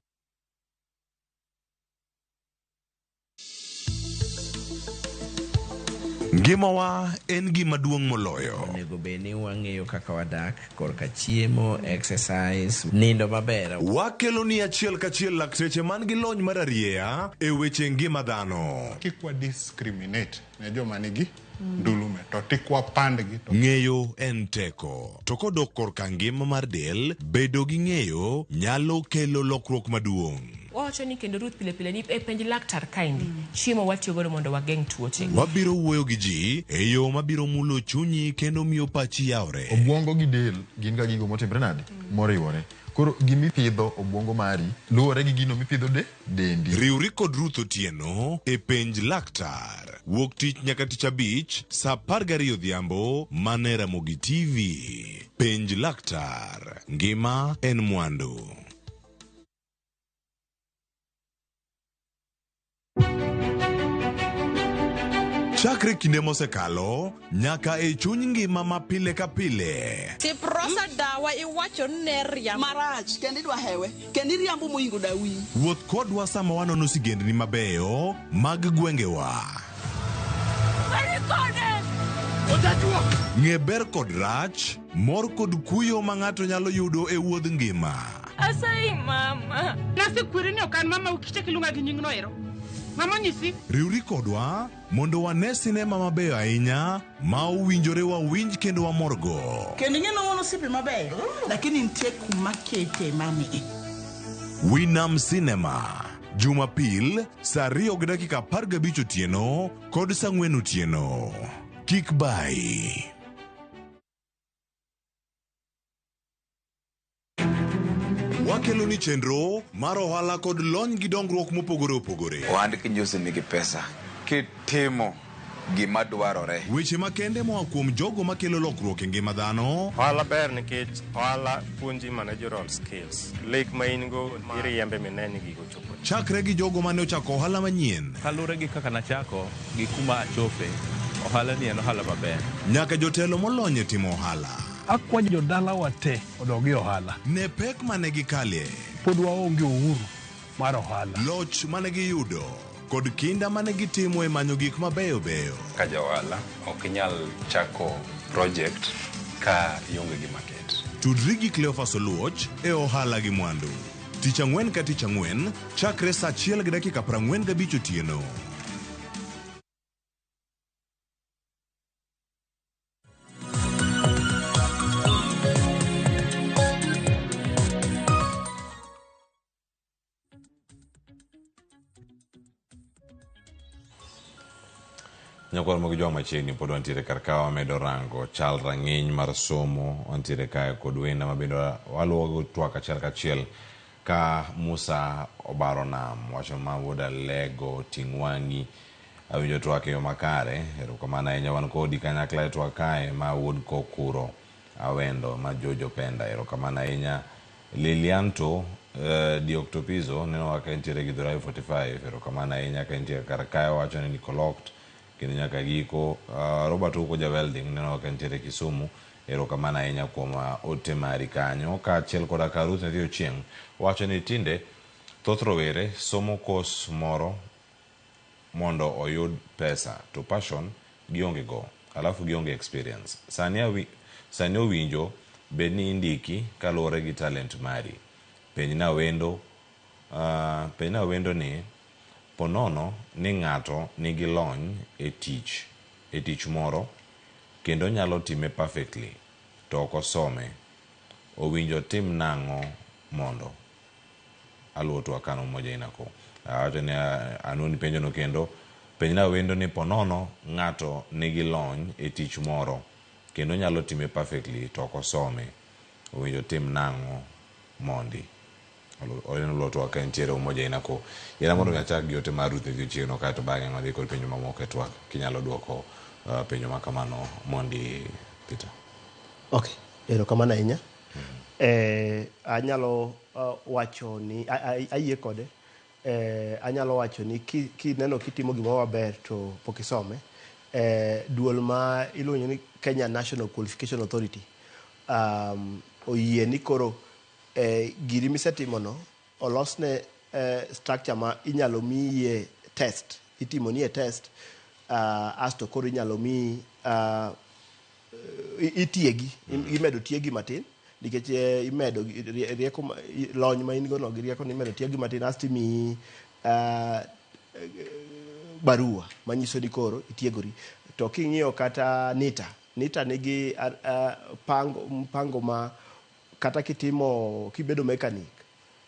S14: Ngimawa en gima duong' moloyo.
S16: Onego bed ni wang'eyo kaka wadak korka chiemo, exercise, nindo maber.
S14: Wakeloni achiel kachiel lakteche man gi lony mar arieya e weche ngima dhano.
S20: Kik wa discriminate ne joma nigi ndulume to tik wapandgi to
S14: Ng'eyo en teko, to kodok korka ngima mar del, bedo gi ng'eyo nyalo kelo lokruok maduong'.
S21: Wawacho ni kendo Ruth pile pile ni e penj laktar kaendi chiemo watiyo godo mondo wageng' tuoche.
S14: Wabiro wuoyo gi ji e yo mabiro mulo chunyi kendo miyo pachi yawre.
S22: Obwongo gi del gin ga gigo motimre nade? Moriwore. Koro gimipidho obwongo mari luwore gi gino mipidho de dendi.
S14: Riwri kod Ruth Otieno e Penj Laktar. Wuok tich nyaka tich abich saa 12 odhiambo mana e Ramogi TV. Penj Laktar. Ngima en mwandu. Chakre kinde mosekalo nyaka e chuny ngima ma pile ka pile.
S23: Siprosa dawa iwacho ni ne riambo.
S24: Marach kendo idwa hewe kendo iriambo moingo dawi.
S14: Wuoth kodwa sama wanono sigendni mabeyo mag gwengewa. Ng'e ber kod rach, mor kod kuyo ma ng'ato nyalo yudo e wuodh ngima.
S25: Asayi mama. Nasekweri ni ok an mama ukichak iluonga gi nyingno ero. Mama onyisi.
S14: Riwri kodwa mondo wane sinema mabeyo ahinya ma owinjore wawinj kendo wamorgo.
S24: Kendo ing'e ni wan osiepe mabeyo lakini nitie kuma kete mami.
S14: Winam Cinema, Jumapil saa 2:15 otieno kod saa 4 otieno. Kik bayi. Wakelo ni chenro mar ohala kod lony gi dongruok mopogore opogore.
S26: Ohand kinyosi nigi pesa kitimo gima dwarore.
S14: Weche makende moa kuom jogo makelo lokruok e ngima dhano.
S27: Ohala ber nikech ohala puonji managerial skills. Lek ma in go iriembe mine ni gigo chopo.
S14: Chakre gi jogo mane ochako ohala manyien.
S28: Kaluwore gi kaka nachako gi kuma achope, ohala ni en ohala maber.
S14: Nyaka jotelo molony e timo ohala.
S29: Akwayo jodalawa te odog e ohala.
S14: Ne pek mane gikalie.
S29: Pod waonge uhuru mar ohala.
S14: Loch mane giyudo kod kinda mane gitimo e manyo gik mabeyo beyo.
S30: Ka ja ohala ok inyal chako project ka ionge gi market.
S14: Tudri gi Cleophas Oluoch e ohala gi mwandu. Tich ang'wen ka tich ang'wen chakre saa 1:45 otieno.
S1: Nyakwar mag jwa machiegni pod wantiere kar ka wamedo rango chal rang'iny mar somo wantiere kae kod wenda mabende waluwo twak achiel kachiel ka Musa obaro nam wacho ma wuod Alego ting' wang'i awinjo twak e yo makare erokamano ahinya wan kodi kanyakla e twak kae ma wuod Kokuro Awendo ma Jojo Penda erokamano ahinya Lilianto Dioctopizo neno ka entiere gi Dhurai 45 erokamano ahinya ka entie kar kae wacho ni Nicoloked kendo nyaka giko Robert Uko ja welding neno ka entiere Kisumu erokamano ahinya kuom ote mari kanyo kaachiel koda ka Ruth Nyathi Ochieng' wacho ni tinde thoth rowere somo kos moro mondo oyud pesa to passion gionge go alafu gionge experience sani owinjo bed ni indiki kaluwore gi talent mari penjna wendo ni ponono ni ng'ato nigi lony e tich moro kendo nyalo time perfectly to ok osome owinjo tim nang'o mondo aluwo twak kano mmoja inako awacho ni anuoni penjo no kendo penjna wendo ni ponono ng'ato nigi lony e tich moro kendo nyalo time perfectly to ok osome owinjo tim nang'o mondi Oleno twak ka entiere umoja inako yena mondo achak gi ote mar Ruth Nyathi Ochieng' no kaeto bang'e wadhi kod penjo mamoko e twak kinyalo duoko penjo ma kamano mondi Peter.
S2: Okay, erokamano ahinya. Anyalo wacho ni ayie kode. Anyalo wacho ni kineno kitimo gimoro maber to pok isome. Duol ma iluongo ni Kenya National Qualification Authority oyie ni koro giri misetimono olosne structure ma inyalo miye test, itimonie test Asto koro inyalo miyi itiegi, imedo tiegi matin nikech imedo rieko, lony ma in go no gi rieko ni imedo tiegi matin, asto imiyi barua manyiso ni koro itiegori. To king'iyo kata NITA, NITA nigi mpango ma kata kitimo kibedo mechanic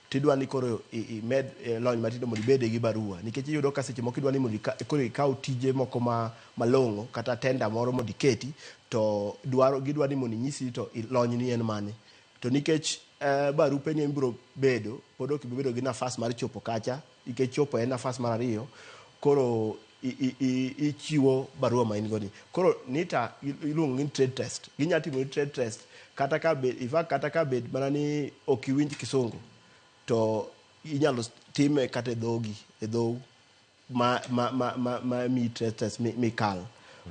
S2: tidwa ni koro imed lony matindo mondo ibede gi barua, nikech iyudo ka seche moko idwa ni mondo koro ikaw tije moko ma malong'o kata tenda moro mondo iketi, to dwaro gidwa ni mondo inyisi to lony ni en mane. To nikech barupe ni biro bedo pod ok ibi bedo gi nafas mar chopo kacha, nikech chopo en nafas mar ariyo, koro ichiwo barua ma in go ni. Koro NITA iluongo ni trade test, ginya timo ni trade test kata ka bed, in fact, kata ka bed mana ni ok iwinj Kisungu to inyalo time kata e dhogi, e dhou ma mi trade test mikal.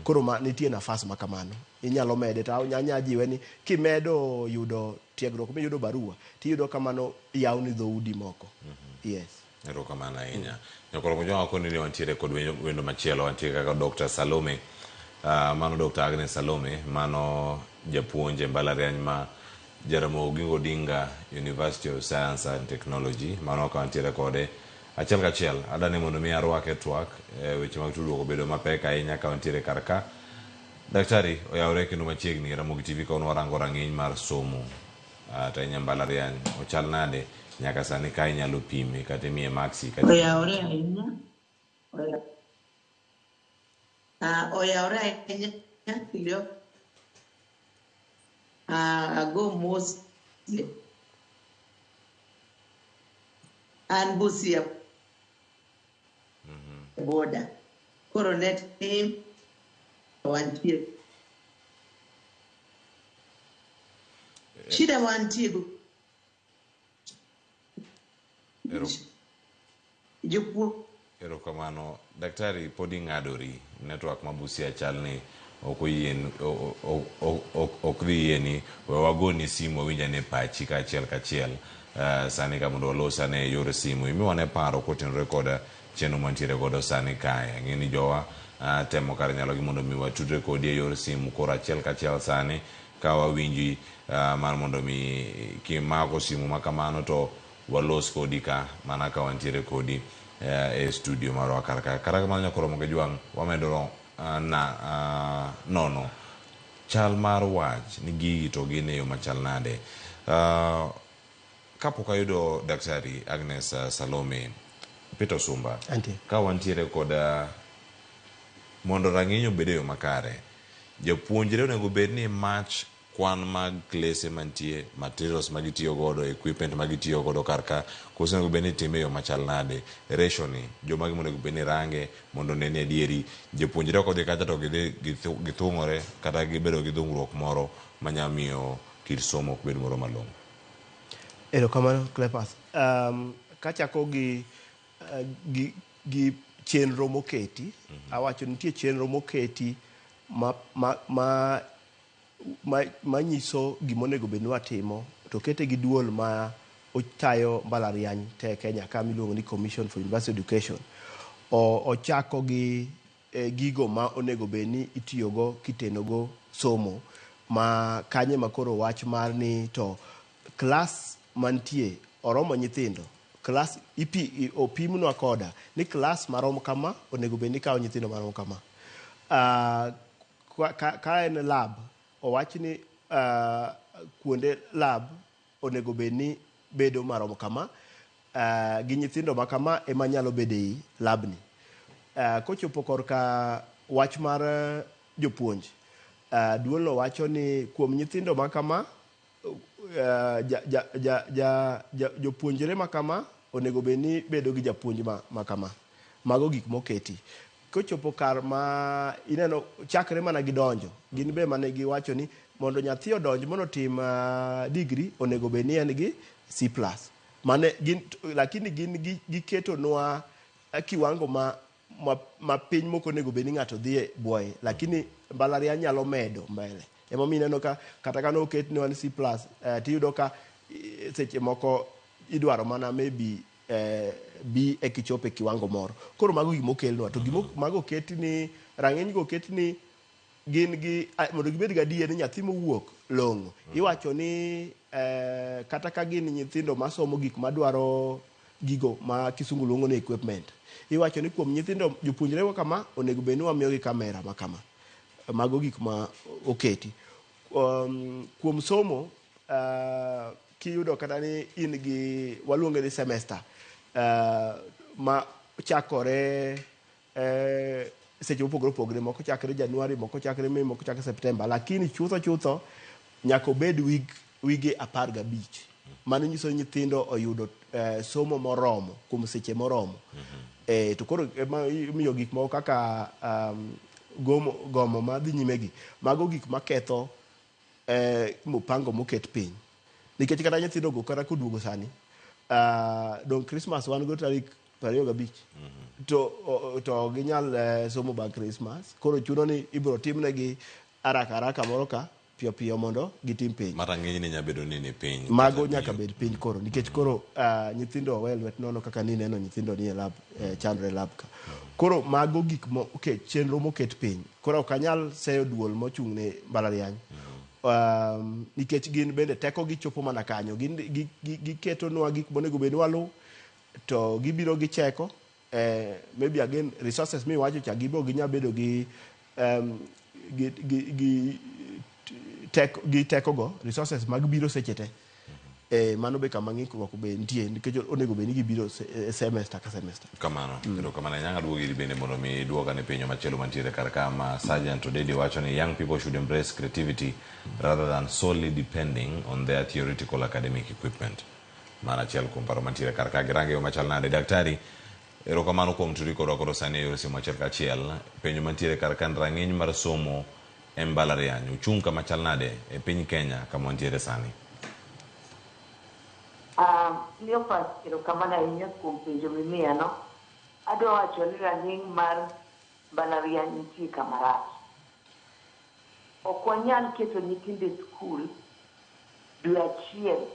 S2: Koro ma nitie nafas ma kamano inyalo mede. To anya jiwe ni kimedo yudo tiegruok miyudo barua, tiyudo kamano yawni dhoudi moko. Yes.
S1: Erokamano ahinya. Nyakoro Mojwang' akoni ni wantiere kod wendo machielo, wantiere kaka Dr. Salome. Mano Dr. Agnes Salome, mano japuonj e mbalariany ma Jaramogi Oginga Odinga University of Science and Technology. Mano ka wantiere kode achiel kachiel. Adani mondo mi arwake twak, weche mag tudruok obedo mapek ahinya ka wantiere kar ka. Daktari oyawre kendo machiegni Ramogi TV ka warango rang'iny mar somo. To ahinya mbalariany ochal nade nyaka sani ka inyalo pime kata imiye maksi kata
S3: Oyawore ahinya. Oyawore ahinya Kilio. Ago mos. An Busia boda. Koro net ni wantie. Shida wantie go. Jopuonj.
S1: Erokamano. Daktari, pod ing'adori. Network ma Busia chal ni ok oyien, ok dhi yieni. We wagoni simu wawinj ane pachi kachiel kachiel. Sani ka mondo walos ane e yor simu. Imiwa ne paro kotenore kod chenro mantiere godo sani kae. Ang'e ni jowa temo kar nyalogi mondo mi watudre kodi e yor simu koro achiel kachiel sani ka wawinji, mar mondo mi kimako simu ma kamano to walos kodi ka mana ka wantiere kodi e studio marwa kar ka. Kata kamano nyakoro Ramogi Jwang' wamedo na nono chal mar wach ni gigi to gin e yo machal nade. Kapok ayudo Daktari Agnes Salome Peter Sumba,
S2: Antie.
S1: ka wantiere kod mondo rang'iny obed e yo makare, japuonjre onego bed ni match kwan mag klese mantie, materials magitiyo godo, equipment magitiyo godo kar ka, koso onego bed ni itime e yo machal nade? Ratio ni, jomage monego bed ni range mondo one ni adieri japuonjre ok odhi kacha to gidhi githung'ore kata gibedo gi dhungruok moro manyalo miyo kit somo ok bed moro malong'o.
S2: Erokamano Cleophas. Kachako gi chenro moketi, awacho nitie chenro moketi ma nyiso gima onego bed ni watimo, to kete gi duol ma otayo mbalariany te Kenya ka miluongo ni Commission for University Education. Ochako gi gigo ma onego bed ni itiyogo kitenogo somo, ma kanye ma koro wach mar ni to klas mantie oromo nyithindo, klas opimnwa koda ni klas marom kama onego bed ni kawo nyithindo marom kama. Ka en lab, owach ni kuonde lab onego bed ni bedo marom kama, gi nyithindo ma kama ema nyalo bedo ei labni. Kochopo korka wach mar jopuonj, duolno wacho ni kuom nyithindo ma kama, jopuonjre ma kama onego bed ni bedo gi japuonj ma kama. Mago gik moketi. Kochopo kar ma ineno chakre mana gi donjo, gin be mane giwacho ni mondo nyathi odonj mondo otim degree onego bed ni en gi C+. Mane gin, lakini gin giketonwa kiwango ma piny mok onego bed ni ng'ato dhiye bwoye, lakini mbalariany nyalo medo mbele. Emomiyo ineno ka kata ka noket ni wan C+, tiyudo ka seche moko idwaro mana maybe bi e kichop e kiwango moro. Koro mago gima okelnwa to gima mago oket ni rang'iny go oket ni gin gi mondo gibed gadier ni nyathi mowuok long'o. Iwacho ni kata ka gin nyithindo masomo gik madwaro gigo ma kisungu luongo ni equipment. Iwacho ni kuom nyithindo jopuonjre wa kama onego bed ni wamiyogi kamera ma kama. Mago gik ma oketi. Kuom somo kiyudo kata ni in gi waluonge ni semester ma chakore seche mopogore opogore, moko chakre Januari, moko chakre Mei, moko chakre September, lakini chutho chutho nyaka obed wige 15. Mano nyiso ni nyithindo oyudo somo moromo kuom seche moromo. To koro ema imiyo gik moko kaka gomo madhi nyime gi, mago gik maketho mupango moket piny. Nikech kata nyithindo go kata koduogo sani, dong Christmas wan go tarik 25. To ginyal somo bang' Christmas. Koro chuno ni ibiro timnegi haraka haraka moro ka piyo piyo mondo gitim penj.
S1: Ma rang'iny ni nyalo bedo ni ni piny.
S2: Mago nyaka bed piny koro nikech koro nyithindo owe lwet nono kaka nineno nyithindo ni e lab chandre e lab ka. Koro mago gik mo okay, chenro moket piny. Koro ok anyal seyo duol mochung' ne mbalariany. Nikech gin bende teko gi chopo mana kanyo. Gin giketonwa gik monego bed ni waluw to gibiro gicheko maybe again resources miwacho cha gibo ginya bedo gi gi teko go resources mag biro seche te. Mano be kama ng'ikruok be nitie nikech onego bed ni gibiro semester ka semester.
S1: Kamano, erokamano ahinya. Aduogo iri bende mondo mi iduok ane penjo machielo mantiere kar ka ma Sergeant Odedi wacho ni young people should embrace creativity rather than solely depending on their theoretical academic equipment. Mano achiel kuom paro mantiere kar ka. Girango yo machal nade daktari? Erokamano kuom tudri kodwa koro sani e yor simu achiel kachiel. Penjo mantiere kar ka en rang'iny mar somo e mbalariany ochung' kama chal nade e piny Kenya kama wantiere sani?
S3: Cleophas, erokamano ahinya kuom penjo mimiyano. Adwa wacho ni rang'iny mar mbalariany nitie kama rach. Ok wanyal keto nyithindo e skul dwe achiel,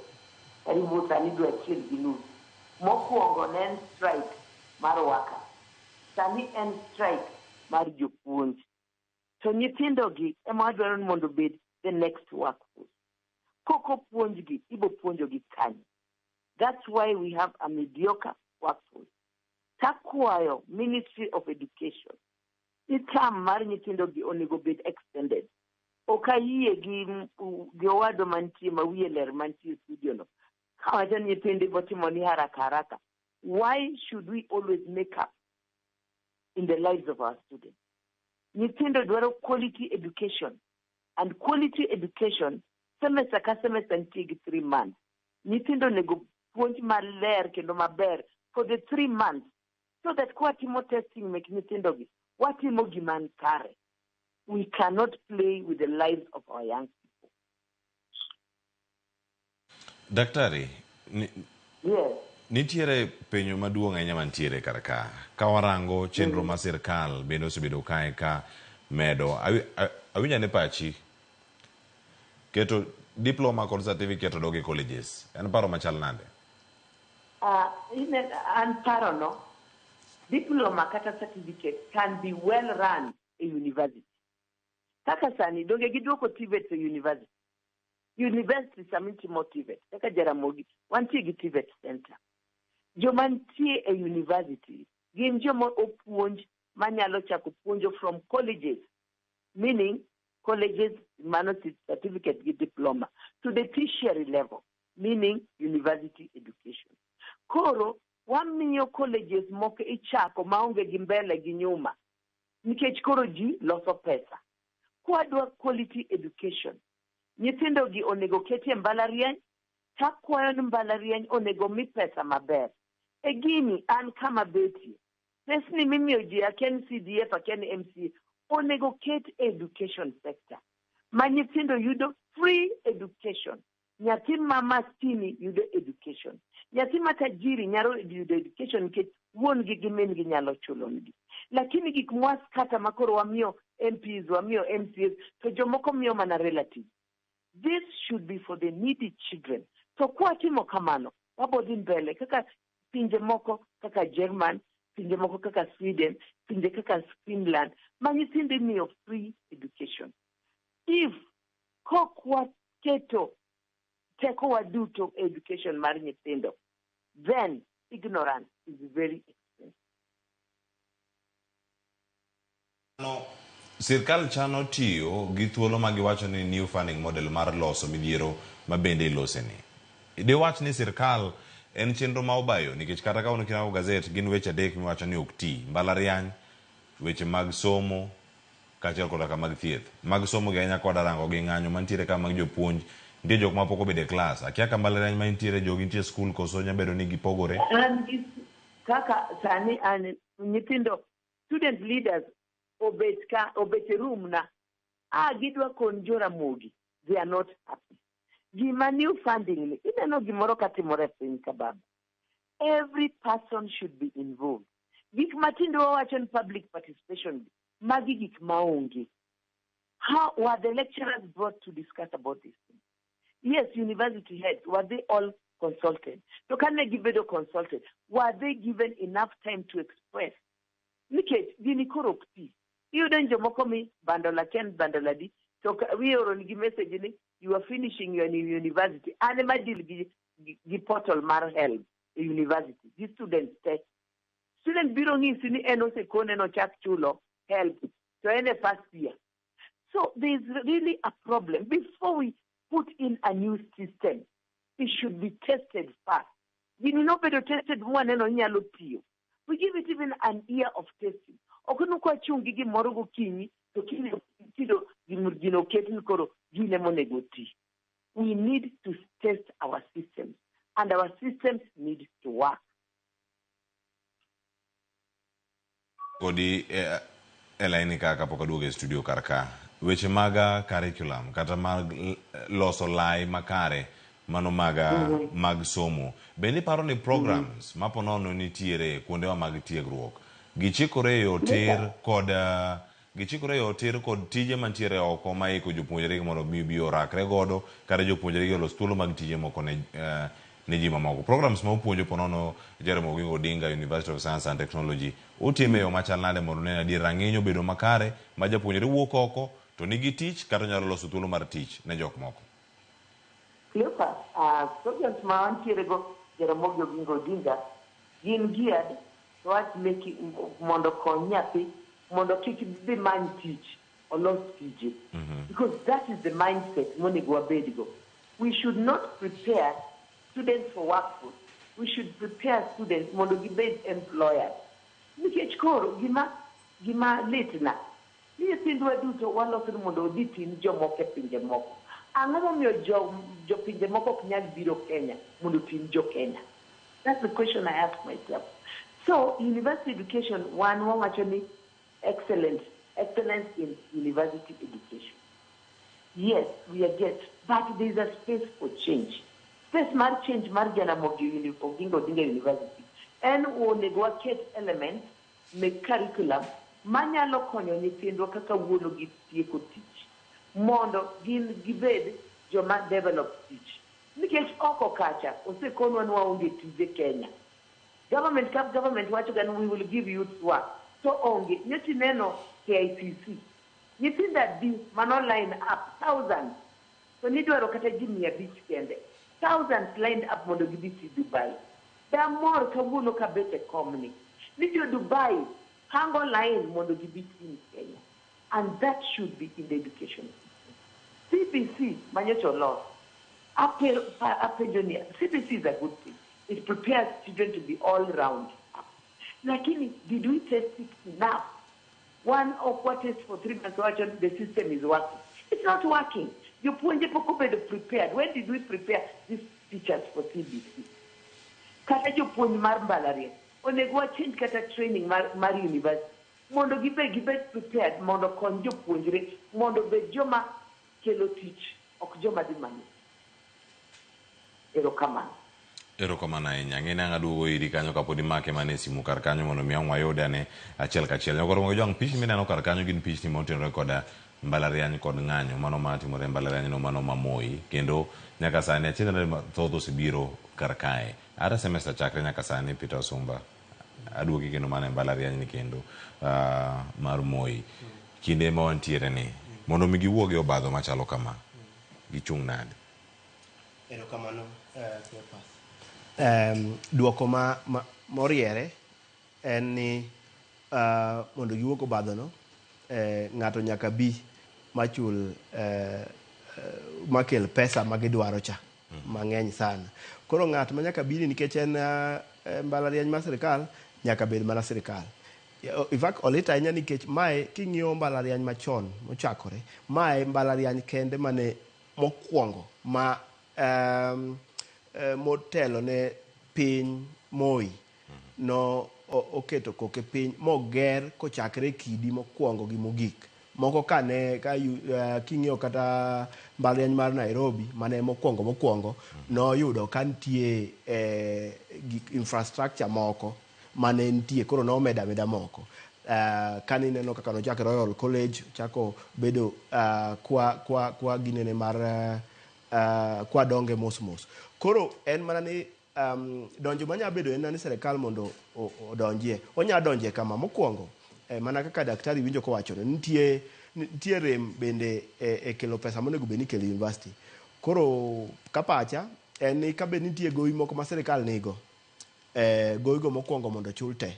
S3: karibu sani dwe achiel gi nus. Mokwongo ne en strike mar workers. Sani en strike mar jopuonj. To nyithindogi ema wadwaro ni mondo obed the next workforce. Kok opuonjgi, ibo puonjogi kanye? That's why we have a mediocre workforce. Takwayo Ministry of Education ni term mar nyithindogi onego bed extended. Ok ayie gi owadwa mantie ma wiye ler mantie e studio no. Kawacho ni nyithindo ibo timo ni haraka haraka. Why should we always make up in the lives of our students? Nyithindo dwaro quality education. And quality education, semester ka semester nitie gi 3 months. Nyithindo onego puonj maler kendo maber for the 3 months so that kwatimo testing mek nyithindogi, watimo gima kare. We cannot play with the lives of our young people.
S1: Daktari,
S3: Yes.
S1: nitiere penjo maduong' ahinya mantiere kar ka. Ka warango chenro mar sirkal bende osebedo kae ka medo. Awinjo ane pachi. Keto diploma kod certificate odok e colleges. En paro machal nade?
S3: An parono, diploma kata certificate can be well run e university. Kaka sani, donge giduoko TVET e university. University sama itimo TVET, kaka Jaramogi, wantie gi TVET center. Joma nitie e university gin joma opuonj manyalo chako puonjo from colleges, meaning colleges mano certificate gi diploma, to the tertiary level, meaning university education. Koro wamiyo colleges moko ichako maonge gi mbele gi nyuma nikech koro ji loso pesa. Kwadwa quality education, nyithindo gi onego keti e mbalariany, takwayo ni mbalariany onego mi pesa maber. E gini an kama betie, pesni mimiyo ji akia ni CDF akia ni MCA, onego ket e education sector ma nyithindo yudo free education. Nyathi ma maskini yudo education. Nyathi ma tajiri nyalo yudo education nikech wuon gi gi min gi nyalo chulo negi. Lakini gik mwaskata ma koro wamiyo MPs, wamiyo MCAs, to jomoko miyo mana relatives. This should be for the needy children. To kwatimo kamano, wabo dhi mbele kaka Pinje moko kaka German, pinje moko kaka Sweden, pinje kaka Finland, ma nyithindo imiyo free education. If kok waketo tekowa duto e education mar nyithindo, then ignorance is very expensive.
S1: No, sirkal chano tiyo gi thuolo ma giwacho ni new funding model mar loso midhiero ma bende iloseni. Diwach ni sirkal en chenro ma obayo nikech kata ka kirango gazet gin weche adek miwacho ni ok ti. Mbalariany, weche mag somo, kaachiel koda ka mag thieth. Mag somo gi ahinya koda rango gi ng'anyo mantiere ka mag jopuonj, nitie jok ma pok obedo e klas. Akia ka mbalariany ma intiere jogi nitie skul koso nya bedo ni gipogore.
S3: An gi kaka sani an nyithindo student leaders obet ka obet e room na a gidwa kon Joramogi they are not happy. Gima new funding ni ineno gimoro katimore e piny ka baba. Every person should be involved. Gik matindo wawacho ni public participation magi gik maonge. How were the lecturers brought to discuss about this thing? Yes, university heads, were they all consulted? To kane gibedo consulted, were they given enough time to express? Nikech gini koro ok ti. Iyudo ni jomoko mi bundle aken bundle adi, to ioro nigi message ni you are finishing your university. An ema deal gi portal mar HELB e university, gi students te. Student biro ng'isi ni en osekone nochak chulo HELB, to en e first year. So there is really a problem. Before we put in a new system, it should be tested first. Gini nobedo tested mwaneno nyalo tiyo. We give it even an year of testing. Ok ni kwachung' gi gimoro gokinyi, to kiny tiro gino oket ni koro gine monego ti. We need to test our systems, and our systems need to work.
S1: Kodi e laini ka kapok aduogo e studio kar ka. Weche mag curriculum kata mag loso lai makare mano mag somo. Bende iparo ni programs ma ponono nitiere kuondewa mag tiegruok gichikore e yo tir kod gichikore e yo tir kod tije mantiere oko ma iko jopuonjre mondo mi bi orakre godo kata jopuonjre gi olos thuolo mag tije moko ne ji mamoko. Programs ma upuonjo ponono Jaramogi Oginga Odinga University of Science and Technology utime e yo machal nade mondo ne adier rang'iny obedo makare ma japuonjre wuok oko to nigi tich kata onyalo loso thuolo mar tich ne jok moko.
S3: Cleophas, programs ma wantiere go Jaramogi Oginga Odinga gin geared towards making mondo kony nyathi mondo kik dhi many tich olos tije. Because that is the mindset monego wabedgo. We should not prepare students for workforce. We should prepare students mondo gibed employers. Nikech koro gima litna ni nyithindwa duto waloso ni mondo odhi tim jomoko e pinje moko. Ang'o momiyo jopinje moko ok nyal biro Kenya mondo otim jo Kenya? That's the question I ask myself. So university education, wan wawacho ni excellence in university education. Yes, we are get, but there is a space for change. Space mar change mar Jaramogi Oginga Odinga University. En onego waket element me curriculum manyalo konyo nyithindwa kaka wuono gi tieko tich mondo gin gibed joma develop tich. Nikech oko kacha osekonwa ni waonge tije Kenya. Government ka government wacho ga ni we will give youth work. To onge, nyocha ineno KICC. Nyithindo adi mano line up thousands. To nidwaro kata ji 500 kende. Thousands lined up mondo gidhi ti Dubai. Damor kawuono kabet e komni. Ni jo Dubai hango line mondo gibi ti Kenya. And that should be in the education system. CBC manyocha olos. Apenjo ni CBC is a good thing. It prepares children to be all round. Lakini, did we test it enough? One of what test for 3 months, the system is working. It's not working. Jopuonje pok obedo prepared. When did we prepare these teachers for CBC? Kata jopuonj mar mbalariany, onego wa change kata training mar university. Mondo gibed prepared, mondo kony jopuonjre, mondo bed joma kelo tich, ok joma dhi manyo. Erokamano.
S1: Erokamano ahinya. Ng'e ni ang' aduogo iri kanyo kapod imake mana e simu kar kanyo mondo mi ang' wayude ane achiel kachiel. Nyakoro mogo jwang' pichni mineno kar kanyo gin pichni motenore koda mbalariany kod ng'anyo mano matimore e mbalariany no mano ma Moi. Kendo nyaka sani achiel nade mathoth osebiro kar kae. Are semester chakre nyaka sani Peter Osumba aduoki kendo mana e mbalariany ni kendo mar Moi. Kinde ma wantiere ni mondo mi giwuog e obadho machalo kama gichung' nade?
S2: Erokamano Cleophas. Duoko ma, ma moriere en ni mondo giwuog obadhono ng'ato nyaka bi machul makel pesa ma gidwaro cha mang'eny sana. Koro ng'at ma nyaka bi ni nikech en mbalariany mar sirikal nyaka bed mana sirikal. In fact olit ahinya nikech mae king'iyo mbalariany machon mochakore, mae mbalariany kende mane mokwongo ma motelo ne piny Moi no oketo koke piny moger kochakre kidi mokwongo gi mogik. Moko kane ka king'iyo kata mbalariany mar Nairobi mane mokwongo mokwongo noyudo ka nitie gik infrastructure moko mane nitie koro nomedo ameda moko. Kane ineno kaka nochak Royal College ochako bedo kwa ginene mar kwa donge mos mos. Koro en mana ni donjo manya bedo en ni sirikal mondo odonjie. Onya donje kama mokwongo mana kaka daktari winjo kowacho ni nitie rem bende e kelo pesa monego bed ni ikelo e university. Koro kapacha en ni kabed nitie gowi moko ma sirikal nigo, gowigo mokwongo mondo ochul te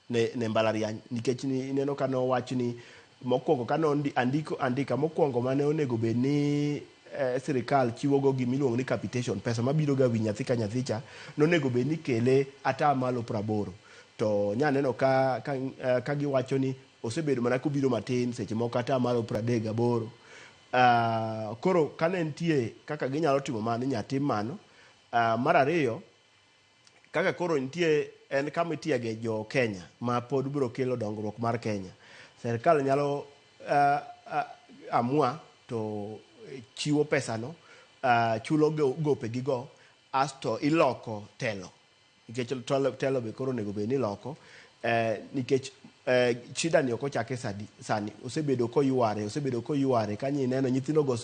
S2: ne mbalariany nikech ineno ka nowach ni mokwongo ka andika mokwongo mane onego bed ni sirikal chiwo go gimiluongo ni capitation, pesa mabiro ga wi nyathi ka nyathi cha nonego bed ni kele atamalo 80 to nya neno ka giwacho ni osebedo mana kobiro matin seche moko atamalo 38. Koro kane nitie kaka ginyalo timo mano inya tim mano. Mar ariyo kaka koro nitie en kama itiege jo Kenya ma pod biro kelo dongruok mar Kenya. Sirikal nyalo amua to chiwo pesano, chulo gope gigo asto iloko telo nikech telo be koro onego bed ni iloko nikech shida ni ok ochake sani osebedo koyware kanyo ineno nyithindo go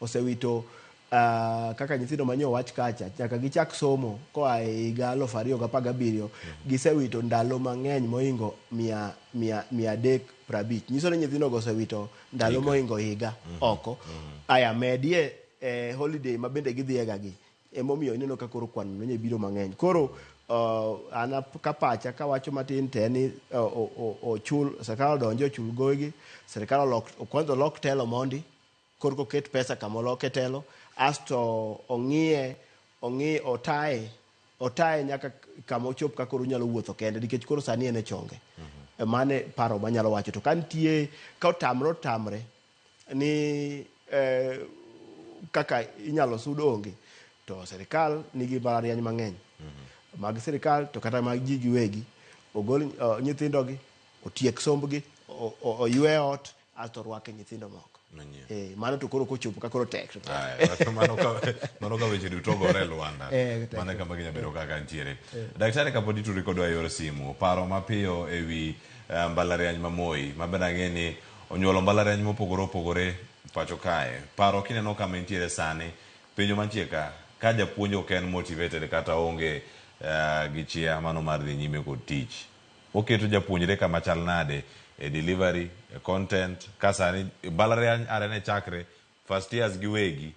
S2: osewito kaka nyithindo manyo wach kacha nyaka gichak somo koa e higa 2017 gisewito ndalo mang'eny mohingo 350. Nyiso ni nyithindo go osewito ndalo mohingo higa oko. Aya medie holiday ma bende gidhiega gi emomiyo ineno ka koro kwan no biro mang'eny. Koro an kapacha kawacho matin te ni ochul sirikal odonje ochul gowi sirikal olok kwanza olok telo mondi korka oket pesa kama oloke telo asto ong'iye ong'i otaye nyaka kama ochop ka koro onyalo wuotho kende nikech koro sani en e chonge. Mane paro manyalo wacho to ka nitie ka otamre ni kaka inyalo sud onge to sirikal nigi mbalariany mang'eny mag sirikal to kata mag ji giwegi ogol nyithindogi otiek sombgi oywe ot asto orwake nyithindo moko. Mano to koro kochopo ka koro tek to tek.
S1: Mano ka weche duto ogore e lwanda. Mano kama ginya bedo kaka ntiere. Daktari kapod ituri kodwa e yor simu, paro mapiyo e wi mbalariany ma Moi, ma bende ang'e ni onyuolo mbalariany mopogore opogore pacho kae. Paro kineno kama entiere sani, penjo mantie ka, ka japuonj ok en motivated kata onge gi chia mano mar dhi nyime kod tich. Oketo japuonjre kama chal nade e delivery, e content, ka sani mbalariany are ne chakre first years giwegi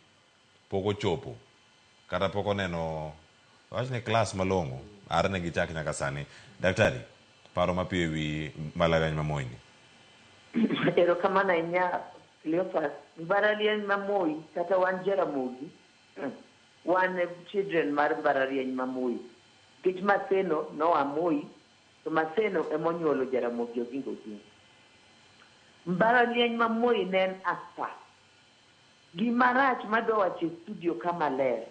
S1: pok ochopo kata pok oneno wach ni klas malong'o are ne gichak nyaka sani. Daktari, paro mapiyo e wi mbalariany ma Moi ni.
S3: Erokamano ahinya Cleophas. Mbalariany ma Moi kata wan Jaramogi wan children mar mbalariany ma Moi. Nikech Maseno noa Moi to Maseno emonyuolo Jaramogi Oginga Odinga. Mbalariany ma Moi ne en asta. Gima rach madwa wacho e studio ka maler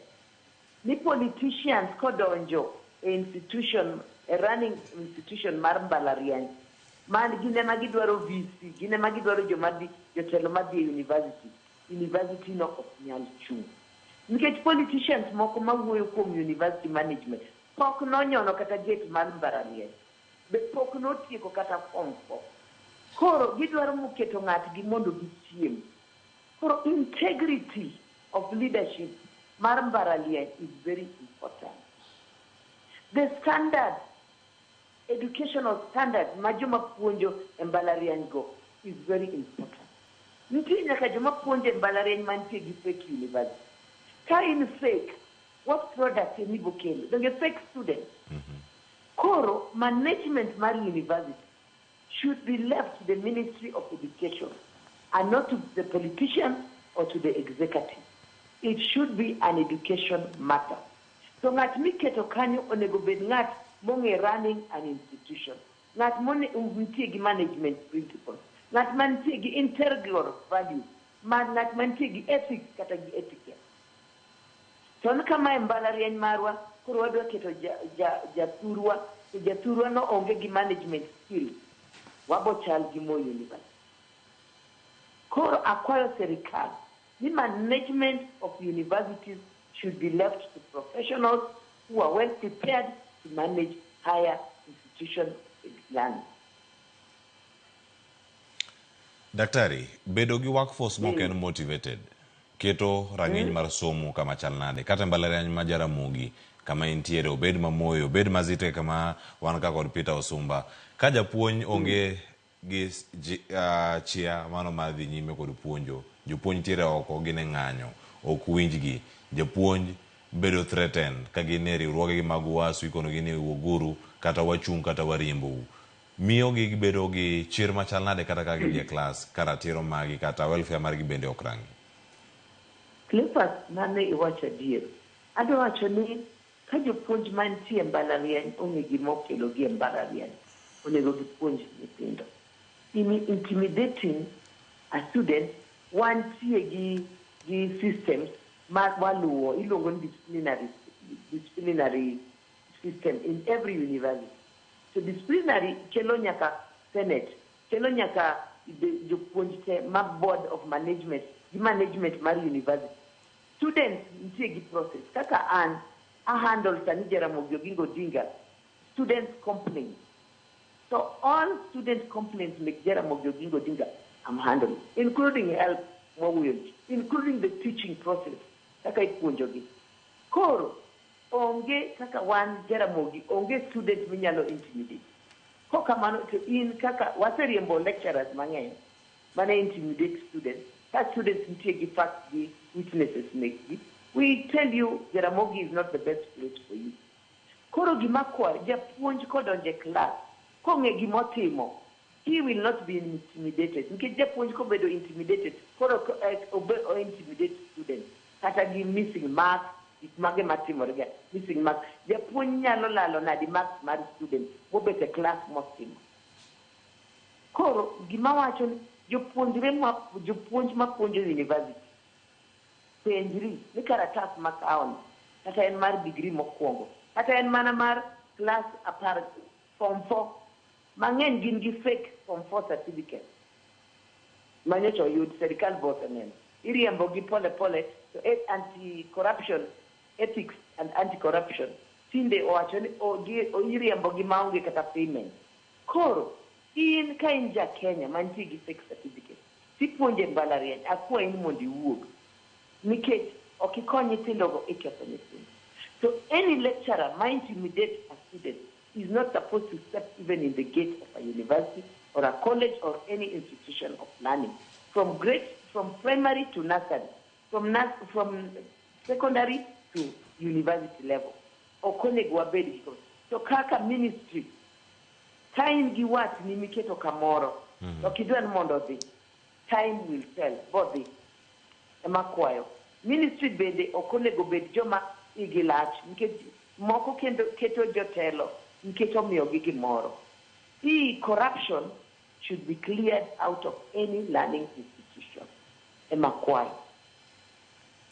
S3: ni politicians kodonjo e institution e running institution mar mbalariany man gin ema gidwaro VC, gin ema gidwaro joma dhi jotelo madhi e university. University no ok nyal chung'. Nikech politicians moko mawuoyo kuom university management pok nonyono kata gate mar mbalariany. Be pok notieko kata form 4. Koro gidwaro moketo ng'atgi mondo gichiem. Koro integrity of leadership mar mbalariany is very important. The standard, educational standard ma joma puonjo e mbalariany go is very important. Nitie nyaka joma puonjo e mbalariany mantie gi fake university. Ka in fake, what product ema ibo kelo? Donge fake student? Koro management mar university should be left to the Ministry of Education and not to the politicians or to the executive. It should be an education matter. To ng'at miketo kanyo onego bed ng'at mong'e running an institution. Ng'at mantie gi management principles. Ng'at mantie gi integral values. Ng'at mantie gi ethics kata gi etiquette. To en kama e mbalariany marwa, koro wadwa keto jathurwa, to jathurwa no onge gi management skills. Wabo chal gi Moi University. Koro akwayo serikal ni management of universities should be left to professionals who are well prepared to manage higher institution learning.
S1: Daktari, bedo gi workforce mok en motivated keto rang'iny mar somo kama chal nade? Kata e mbalariany ma Jaramogi kama intiere, obed ma Moi, obed ma Zetech kama wan ka kod Peter Osumba, ka japuonj onge gi chia mano mar dhi nyime kod puonjo, jopuonj nitiere oko gin e ng'anyo, ok winjgi, japuonj bedo threatened ka gin e riwruogegi mag UASU ikonogi ni wuoguru kata wachung' kata wariembou. Miyo gi gibedo gi chir machal nade kata ka gidhi e klas ka ratiro magi kata welfare margi bende ok rangi?
S3: Cleophas, mano iwacho adier. Adwa wacho ni ka jopuonj mantie e mbalariany ong'e gima okelogi e mbalariany, onego gipuonj nyithindo. In intimidating a student, wantie gi systems ma waluwo, iluongo ni disciplinary system in every university. So disciplinary kelo nyaka senate, kelo nyaka jopuonj te ma board of management, gi management mar university. Students nitie gi process. Kaka an, a handle sani Jaramogi Oginga Odinga, students complaints. So all student complaints make Jaramogi Oginga Odinga, I'm handling, including help mwawuoyo, including the teaching process, kaka ipuonjogi. Koro, onge kaka wan Jaramogi, onge student minyalo intimidate. Kokamano to in kaka waseriembo lecturers mang'eny mane intimidate students, ka students nitie gi facts gi witnesses mekgi, we tell you Jaramogi is not the best place for you. Koro gima kwayo, japuonj kodonjo e class, kong'e gimotimo, he will not be intimidated. Nikech japuonj kobedo intimidated, koro o intimidate students. Kata gi missing marks, gik mage matimore ga, missing marks. Japuonj nyalo lalo nadi marks mar student mobet e class motimo. Koro gima wacho ni jopuonj mapuonjo university, penjri ni karatas makawoni, kata en mar degree mokwongo, kata en mana mar class 10, form 4, mang'eny gin gi fake form 4 certificate manyocha oyud serikal be oseneno. Iriembo gi pole pole to anti-corruption, ethics and anti-corruption tinde owacho ni iriembo gi maonge kata payment. Koro in ka in ja Kenya mantie gi fake certificate, tipuonje e mbalariany, akwayi ni mondo iwuog, nikech ok ikony nyithindogo, iketho nyithindo. So any lecturer ma intimidate a student is not supposed to step even in the gate of a university or a college or any institution of learning. From primary to nursery, from secondary to university level. Ok onego wabed gi koro. To kaka ministry, ka in gi watni miketo kamoro, ok idwa ni mondo odhi, time will tell, bodhi. Ema kwayo. Ministry bende ok onego bed joma igi lach, nikech moko kendo keto jotelo nikech omiyogi gimoro. Hii corruption should be cleared out of any learning institution. Ema kwayo.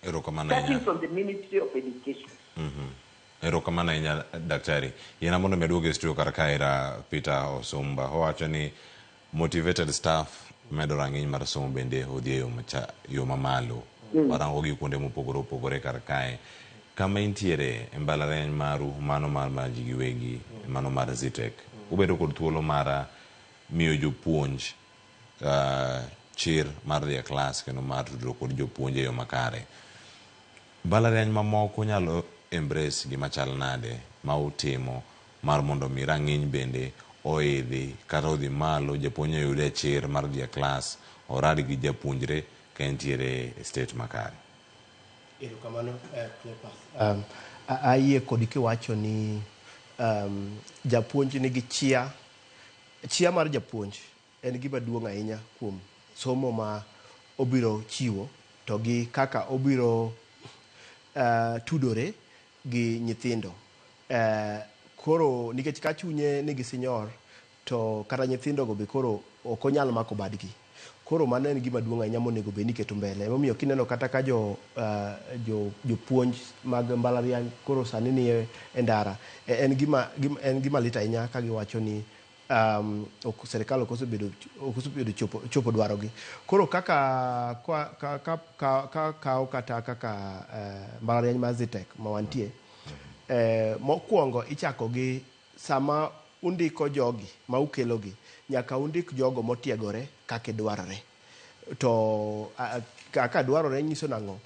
S1: Erokamano
S3: Starting
S1: ahinya.
S3: from the Ministry of Education.
S1: Erokamano ahinya daktari. Yiena mondo mi aduogi e studio kar kae ira Peter Osumba. Owacho ni motivated staff medo rang'iny mar somo bende odhi e yo mamalo. Warango gi kuonde mopogore opogore kar kae. Kama intiere e mbalariany maru, mano mar ji giwegi, mano mar Zetech, ubedo kod thuolo mar miyo jopuonj chir mar dhi e klas kendo mar tudruok kod jopuonj e yo makare. Mbalariany mamoko nyalo embrace gima chal nade ma utimo mar mondo mi rang'iny bende oidhi kata odhi malo, japuonj oyude chir mar dhi e klas, orad gi japuonjre ka entiere e state makare?
S2: Erokamano, Cleopas. Ayie kodi kiwacho ni japuonj nigi chia. Chia mar japuonj en gima duong' ahinya kuom somo ma obiro chiwo to gi kaka obiro tudore gi nyithindo. Koro nikech ka chunye nigi sinyor to kata nyithindo go be koro ok onyal mako badgi. Koro mano en gima duong' ahinya monego bed ni iketo mbele. Emomiyo kineno kata ka jopuonj mag mbalariany koro sani ni e ndara, en gima lit ahinya ka giwacho ni sirikal ok osebedo chopo dwarogi. Koro kaka ka kawo kata kaka mbalariany mar Zetech ma wantie, mokwongo ichako gi sama undiko jogi ma ukelogi, nyaka undik jogo motiegore kaka dwarore. To kaka dwarore nyiso nang'o?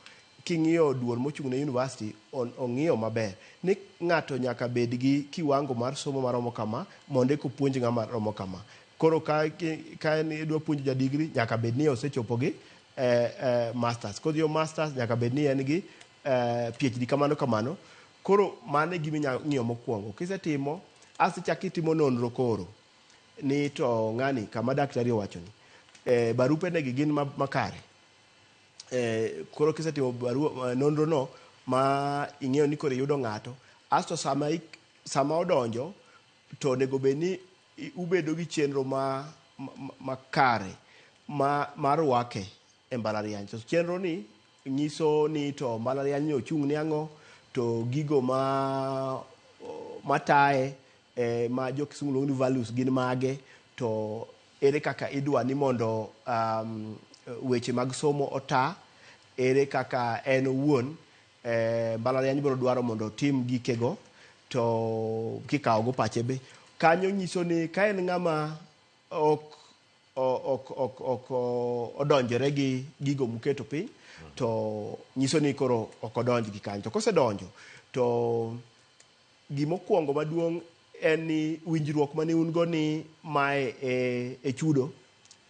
S2: King'iyo duol mochung' ne university ong'iyo maber ni ng'ato nyaka bed gi kiwango mar somo maromo kama mondo eka opuonj ng'ama romo kama. Koro ka en idwa puonjo ja degree nyaka bed ni osechopo gi masters. Kodhi masters nyaka bed ni en gi PhD kamano kamano. Koro mano e gima inyalo ng'iyo mokwongo. Kisetimo, asto ichako itimo nonro koro ni to ng'ani kama daktari owacho ni barupe negi gin makare. Koro kisetimo barua nonro no ma ing'eyo ni koro iyudo ng'ato, asto sama odonjo to onego bed ni ubedo gi chenro makare ma rwake e mbalariany. To chenro ni nyiso ni to mbalariany ni ochung' ne ang'o, to gigo ma mataye ma jo kisungu luongo ni values gin mage, to ere kaka idwa ni mondo weche mag somo ota, ere kaka en owuon mbalariany biro dwaro mondo otim gikego to kikawo go pache be. Kanyo nyiso ni ka en ng'ama ok odonjore gi gigo muketo piny, to nyiso ni koro ok odonj gi kanyo. To kosedonjo to gimokwongo maduong' en ni winjruok mane un go ni mae e chudo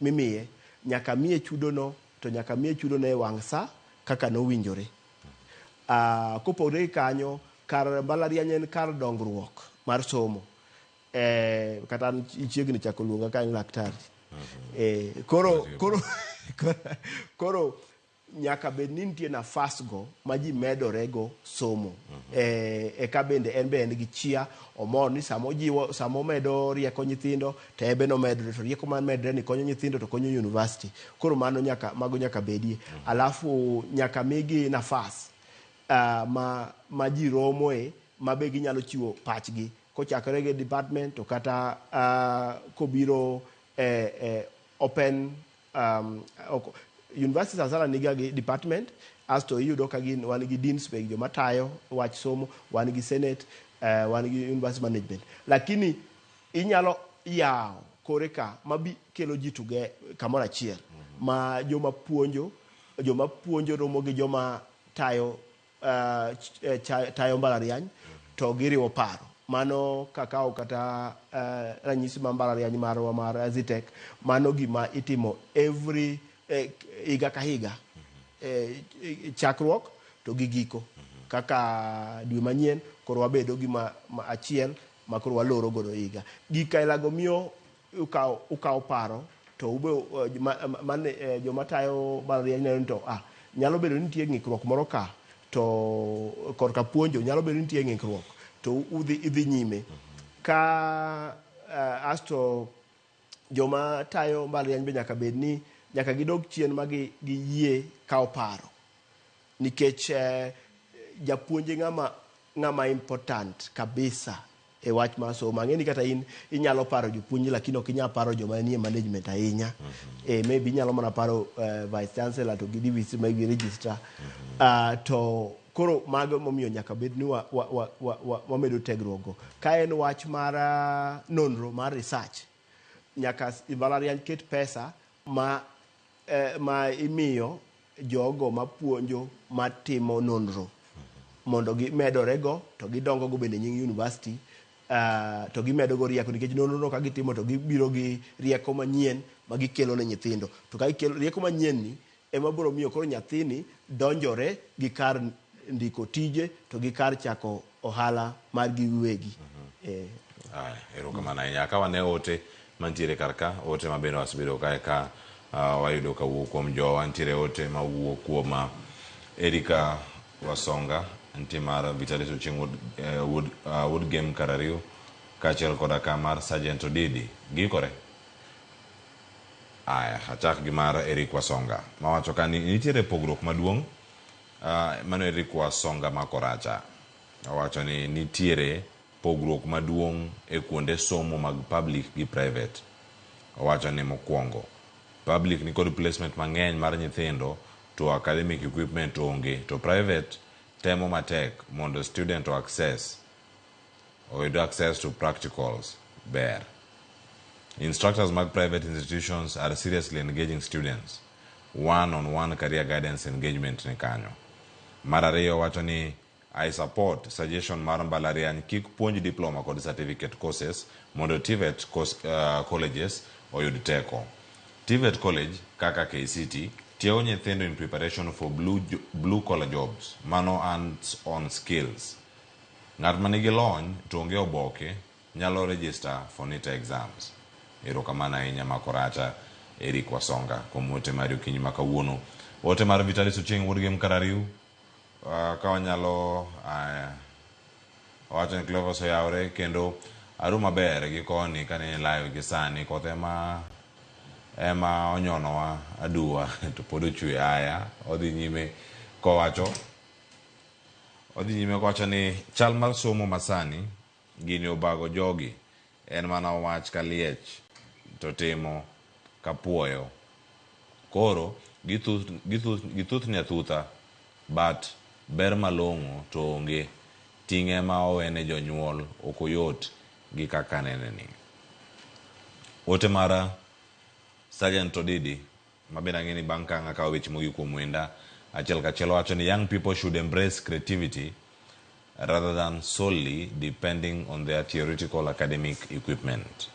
S2: mimiye, nyaka miye chudo no, to nyaka miye chudo no e wang' sa kaka nowinjore. Kopogore gi kanyo, kar mbalariany en kar dongruok mar somo. Kata an chiegni chako luonga ka en laktari. Koro nyaka bed ni nitie nafas go ma ji medore go somo. Eka bende en be en gi chia, omor ni sama ojiwo, sama omedo rieko nyithindo to en be nomedore, to rieko ma medre ni konyo nyithindo to konyo university. Koro mano nyaka, mago nyaka bedie. Alafu nyaka migi nafas ma ji romoe ma be ginyalo chiwo pachgi kochakore gi department to kata kobiro open university sana sana niga gi department, asto iyudo ka gin wan gi deans be joma tayo wach somo, wan gi senate, wan gi university management. Lakini inyalo yawo kore ka mabi kelo ji tuge kamoro achiel ma joma puonjo romo gi joma tayo tayo mbalariany to giriwo paro. Mano kakao kata ranyisi mar mbalariany marwa mar Zetech, mano gima itimo every higa ka higa, chakruok to gi giko. Kaka dwe manyien koro wabedo gi ma achiel ma koro waloro godo higa. Gik kailago miyo ukawo paro to ube joma tayo mbalariany neno ni to nyalo bedo ni nitie ng'ikruok moro ka, to korka puonjo nyalo bedo ni nitie ng'ikruok to udhi nyime. Ka asto joma tayo mbalariany be nyaka bed ni nyaka gidog chien ma giyie kawo paro, nikech japuonj ng'ama important kabisa e wach mar somo. Ang'e ni kata in inyalo paro jopuonj lakini ok inyal paro joma nie management ahinya. Maybe inyalo mana paro vice chancellor to gi DVC ma gi registrar. To koro mago momiyo nyaka bed ni wamedo tegruok go. Ka en wach mar nonro mar research, nyaka mbalariany ket pesa ma imiyo jogo mapuonjo matimo nonro. mondo gimedorego to gidongo go bende nying university to gimedo go rieko nikech nonro no ka gitimo to gibiro gi rieko manyien ma gikelo ne nyithindo to ka gikelo rieko manyien ni ema biro miyo koro nyathini donjore gi kar ndiko tije to gi kar chako ohala margi giwegi.
S1: Aya, erokamano ahinya. Ka wane ote mantiere kar ka, ote ma bende wasebedo kae ka wayudo kawuok kuom jowa, nitiere ote mawuok kuom Erika Wasonga, nitie mar Vitalis Ochieng' Wuod Gem Karariu, kaachiel koda ka mar Sergeant Odidi. Giikore? Aya, achak gi mar Eric Wasonga, mawacho ka ni nitiere pogruok maduong' mano Eric Wasonga ma Koracha. Owacho ni nitiere pogruok maduong' e kuonde somo mag public gi private. Owacho ni mokwongo, public nikod placement mang'eny mar nyithindo to academic equipment onge, to private temo matek mondo student o access oyud access to practicals ber. Instructors mag private institutions are seriously engaging students. One-on-one career guidance engagement ni kanyo. Mar ariyo wacho ni I support suggestion mar mbalariany kik puonj diploma kod certificate courses mondo TVET colleges oyud teko. TVET college kaka KCT tiego nyithindo in preparation for blue collar jobs, mano hands on skills. Ng'at ma nigi lony to onge oboke nyalo register for NITA exams. Erokamano ahinya Makoracha Eric Wasonga kuom ote mari okinyi ma kawuono. Ote mar Vitalis Ochieng' Wuod Gem Karariu ka wanyalo owacho ni Cleophas oyawre kendo aru maber gi koni kane live gi sani koth ema onyonowa aduwa to pod ochwe. Aya, odhi nyime kowacho ni chal mar somo masani gini obago jogi en mana wach kaliech to timo kapuoyo koro githuthni athutha but ber malong'o to onge ting' ema owene jonyuol ok oyot gi kaka neneni. Ote mara Sergeant Odidi ma bende ang'e ni bang' ka ang' akawo weche mogik kuom wenda achiel kachiel wacho ni young people should embrace creativity rather than solely depending on their theoretical academic equipment.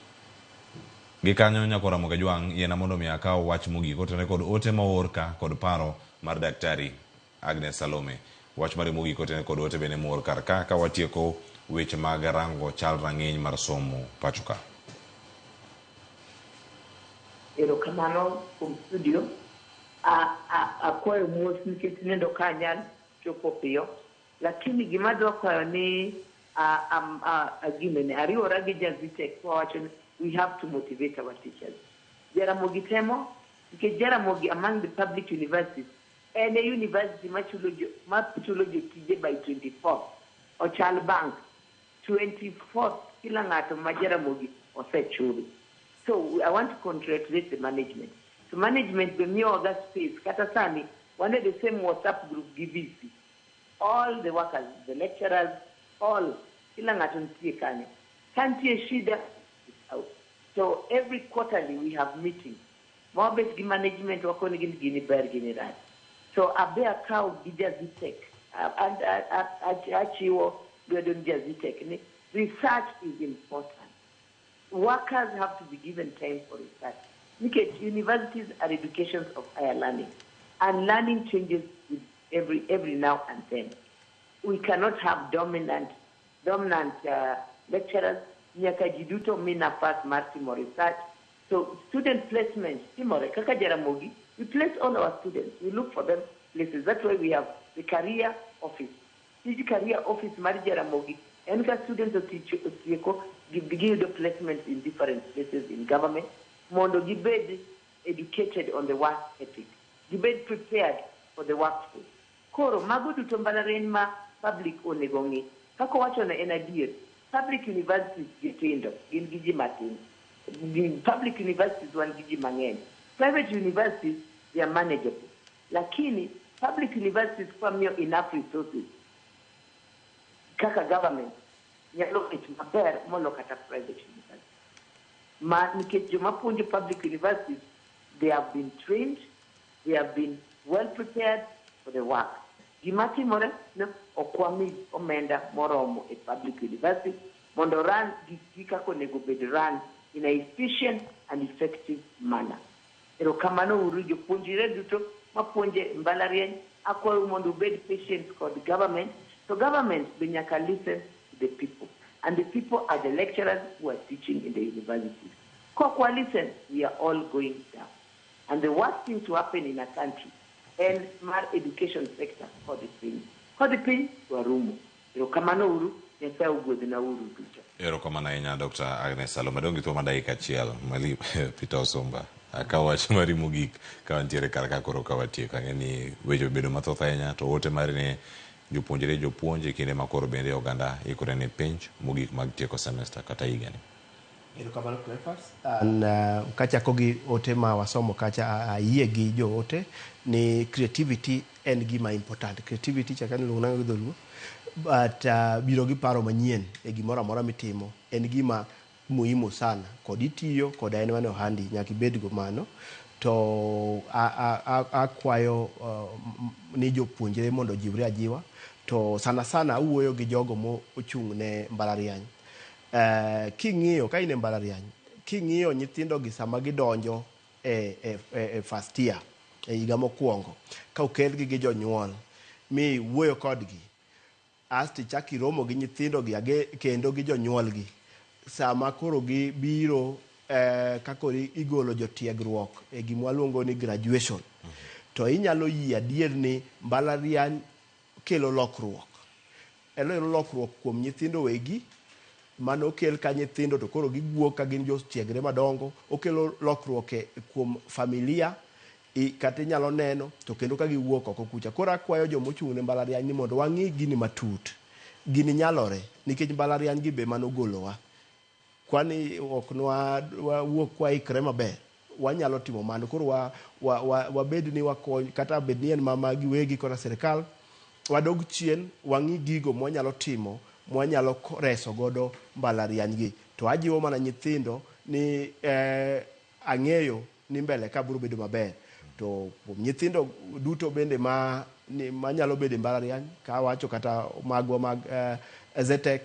S1: Gi kanyo nyakora Ramogi Ajwang' yiena mondo mi akaw wach mogik otenore kod ote moor ka kod paro mar Daktari Agnes Salome. Wach mari mogik otenore kod ote bende moor kar ka ka watieko weche mag rango chal rang'iny mar somo pacho ka.
S3: Erokamano kuom studio. Akwayo mos nikech nindo ka anyal chopo piyo. Lakini gima adwa kwayo ni ginene ariwora gi Jazitek wawacho ni we have to motivate our teachers. Jaramogi temo nikech Jaramogi among the public universities en e university machulo jotije by 24th. Ochal bank 24th kila ng'ato ma Jaramogi osechuli. So I want to congratulate the management. So management be miyowaga space kata sani wan e the same WhatsApp group gi VC. All the workers, the lecturers, all kila ng'ato nitie kanyo. Ka nitie shida, it's out. So every quarterly we have meetings. Ma wabet gi management wakonegi ni gini ber gini rach. So abe akaw gi Jazitek achiwo lwedo ni Jazitek ni research is important. Workers have to be given time for research. Nikech universities are educations of higher learning, and learning changes with every now and then. We cannot have dominant lecturers. Nyaka ji duto mi nafas mar timo research. So student placement, timore, kaka Jaramogi, we place all our students. We look for them places. That's why we have the career office. Tij career office mar Jaramogi, en ka students otieko, giyudo placements in different places in government, mondo gibed educated on the work ethic. Gibed prepared for the workforce. Koro, mago duto mbalariany ma public onego ng'i. Kaka owachono en adier, public universities gitindo, gin gi ji matin. Public universities wan gi ji mang'eny. Private universities, they are manageable. Lakini, public universities kwamiyo enough resources, kaka government, nyalo bet maber molo kata private universities. Ma nikech joma puonjo public universities, they have been trained, they have been well prepared for the work. Gima timore ni ok wami omenda moromo e public university mondo run gikgi kaka onego bed run in a efficient and effective manner. Erokamano uru jopuonjre duto mapuonje mbalariany, akwayou mondo ubed patient kod government, to government be nyaka listen to the people. And the people are the lecturers who are teaching in the universities. Kok wa listen, we are all going down. And the worst thing to happen in a country en mar education sector kodhi piny. Kodhi piny to warumo. Erokamano uru, Nyasaye ogwedhna uru duto.
S1: Erokamano ahinya Dr. Agnes Salome. Adong' gi thuolo mar dakika achiel. Mali Peter Osumba. Akawo wach mari mogik ka wantiere kar ka koro ka watieko. Ang'e ni weche obedo mathoth ahinya to ote mari ne jopuonjre jopuonj e kinde ma koro bende oganda ikore ne penj mogik mag tieko semester kata higani.
S2: Erokamano Cleophas. An kachako gi ote ma wasomo kacha ayie gi joote ni creativity en gima important. Creativity chaka niluongo nang'o gi dholuo? But biro gi paro manyien e gimoro amora mitimo en gima muhimu sana. Kod itiyo koda en mana ohandi nyaka ibed go mano. To akwayo ni jopuonjre mondo ojiwre ajiwa. To sana sana awuoyo gi jogo mochung' ne mbalariany. King'iyo ka in e mbalariany, king'iyo nyithindo gi sama gidonjo e first year, e higa mokwongo, ka okelgi gi jonyuol mi wuoyo kodgi, asto ichak iromo gi nyithindo gi kendo gi jonyuolgi, sama koro gibiro ka koro igolo jotiegruok e gima waluongo ni graduation, to inyalo yie adier ni mbalariany kelo lokruok. Elo lokruok kuom nyithindo wegi, mano okel ka nyithindo to koro giwuok ka gin jotiegre madongo, okelo lokruok kuom familia, kata inyalo neno to kendo ka giwuok oko kucha. Koro akwayo jomochung' ne mbalariany ni mondo wang'i gini matut. Gini nyalore nikech mbalariany gi be manogolowa. Kwani ok nwawuok kwaikre maber, wanyalo timo mano. Koro wabed ni wakony, kata bed ni en mama giwegi kata sirikal, wadog chien wang'i gigo mwanyalo timo mwanyalo reso godo mbalariany gi. To ajiwo mana nyithindo ni ang'eyo ni mbele ka biro bedo maber. To kuom nyithindo duto bende manyalo bedo e mbalariany, ka awacho kata magwa mag Zetech,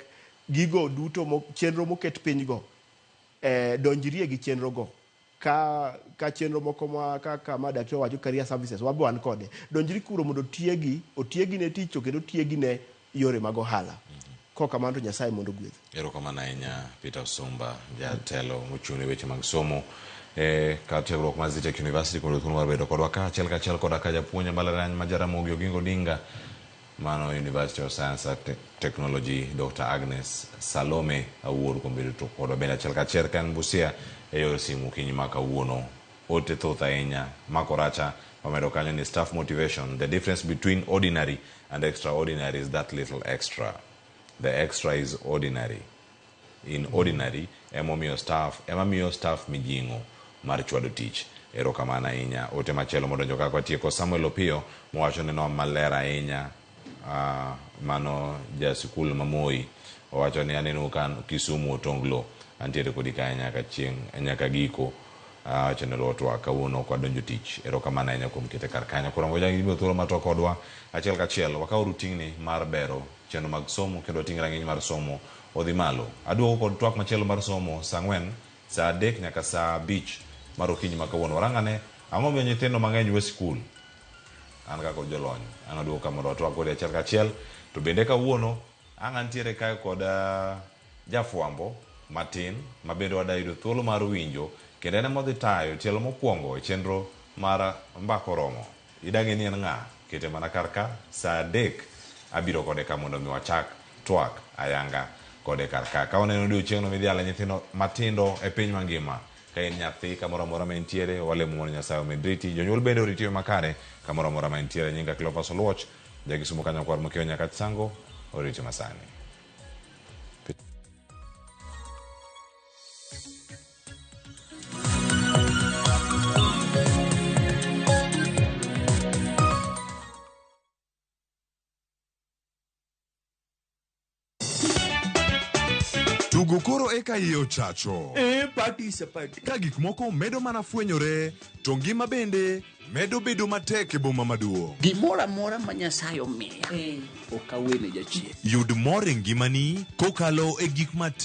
S2: gigo duto chenro moket piny go, donjrie gi chenro go. Ka chenro moko ma kaka ma daktari owacho career services, wabo wan kode. Donjri kuro mondo otiegi ne tich to kendo otiegi ne yore mag ohala. Kokamano to Nyasaye mondo ogwedh.
S1: Erokamano ahinya Peter Osumba, jatelo mochung' ne weche mag somo kar tiegruok mar Zetech University kuom thuolo mar bedo kodwa ka achiel kachiel koda ka japuonj e mbalariany ma Jaramogi Oginga Odinga mano University of Science and Technology Dr. Agnes Salome Awuor kuom bedo kodwa bende achiel kachiel ka en Busia e yor simu okinyi ma kawuono. Ote thoth ahinya mako racha wamedo kanyo ni staff motivation, the difference between ordinary and extraordinary is that little extra. The extra is ordinary. In ordinary emomiyo staff ema miyo staff mijing'o mar chwado tich. Erokamano ahinya. Ote machielo modonjo kaka watieko Samuel Opiyo mowacho neno maler ahinya mano ja sikul ma Moi owacho ni aneno ka Kisumu otonglo antiere kodi kae nyaka chieng' nyaka giko wacho ni luo kawuono ok wadonjo tich. Erokamano ahinya kuom kete kar kanyo. Koro ngoja gimiyo thuolo mar twak kodwa achiel kachiel wakawuru ting'ni mar bero chenro mag somo kendo wating' rang'iny mar somo odhi malo. Aduogo kod twak machielo mar somo saa 4, saa 3 nyaka saa 5 mar okinyi ma kawuono. Warang'ane ang'o momiyo nyithindo mang'eny we sikul? An kaka kod jolony an aduogo ka mondo watwak kodi achiel kachiel. To bende kawuono ang' antiere kae kod jafwambo matin ma bende wada yudo thuolo mar winjo kendo en ema odhi tayo tielo mokwongo e chenro mar mbaka oromo. Idang'e ni en ng'a? Kete mana kar ka saa 3 abiro kode ka mondo mi wachak twak ayanga kode kar ka. Ka waneno odiochieng'no midhiale nyithindo matindo e piny mangima, ka in nyathi kamoro amora ma intiere, walemo mondo Nyasaye omed riti. Jonyuol bende oriti e yo makare kamoro amora ma intiere. Nyinga Cleophas Oluoch, ja Kisumu kanyo kwar mokiewo nyaka Sango, oriti masani.
S14: Tugo koro eka iye ochacho.
S4: E party is a party.
S14: Ka gik moko medo mana fwenyore, to ngima bende Medo bedo matek e boma maduong'.
S4: Gimoro amora ma Nyasaye omiya, ok awene jachien.
S14: Yud mor e ngimani kokalo e gik matindo.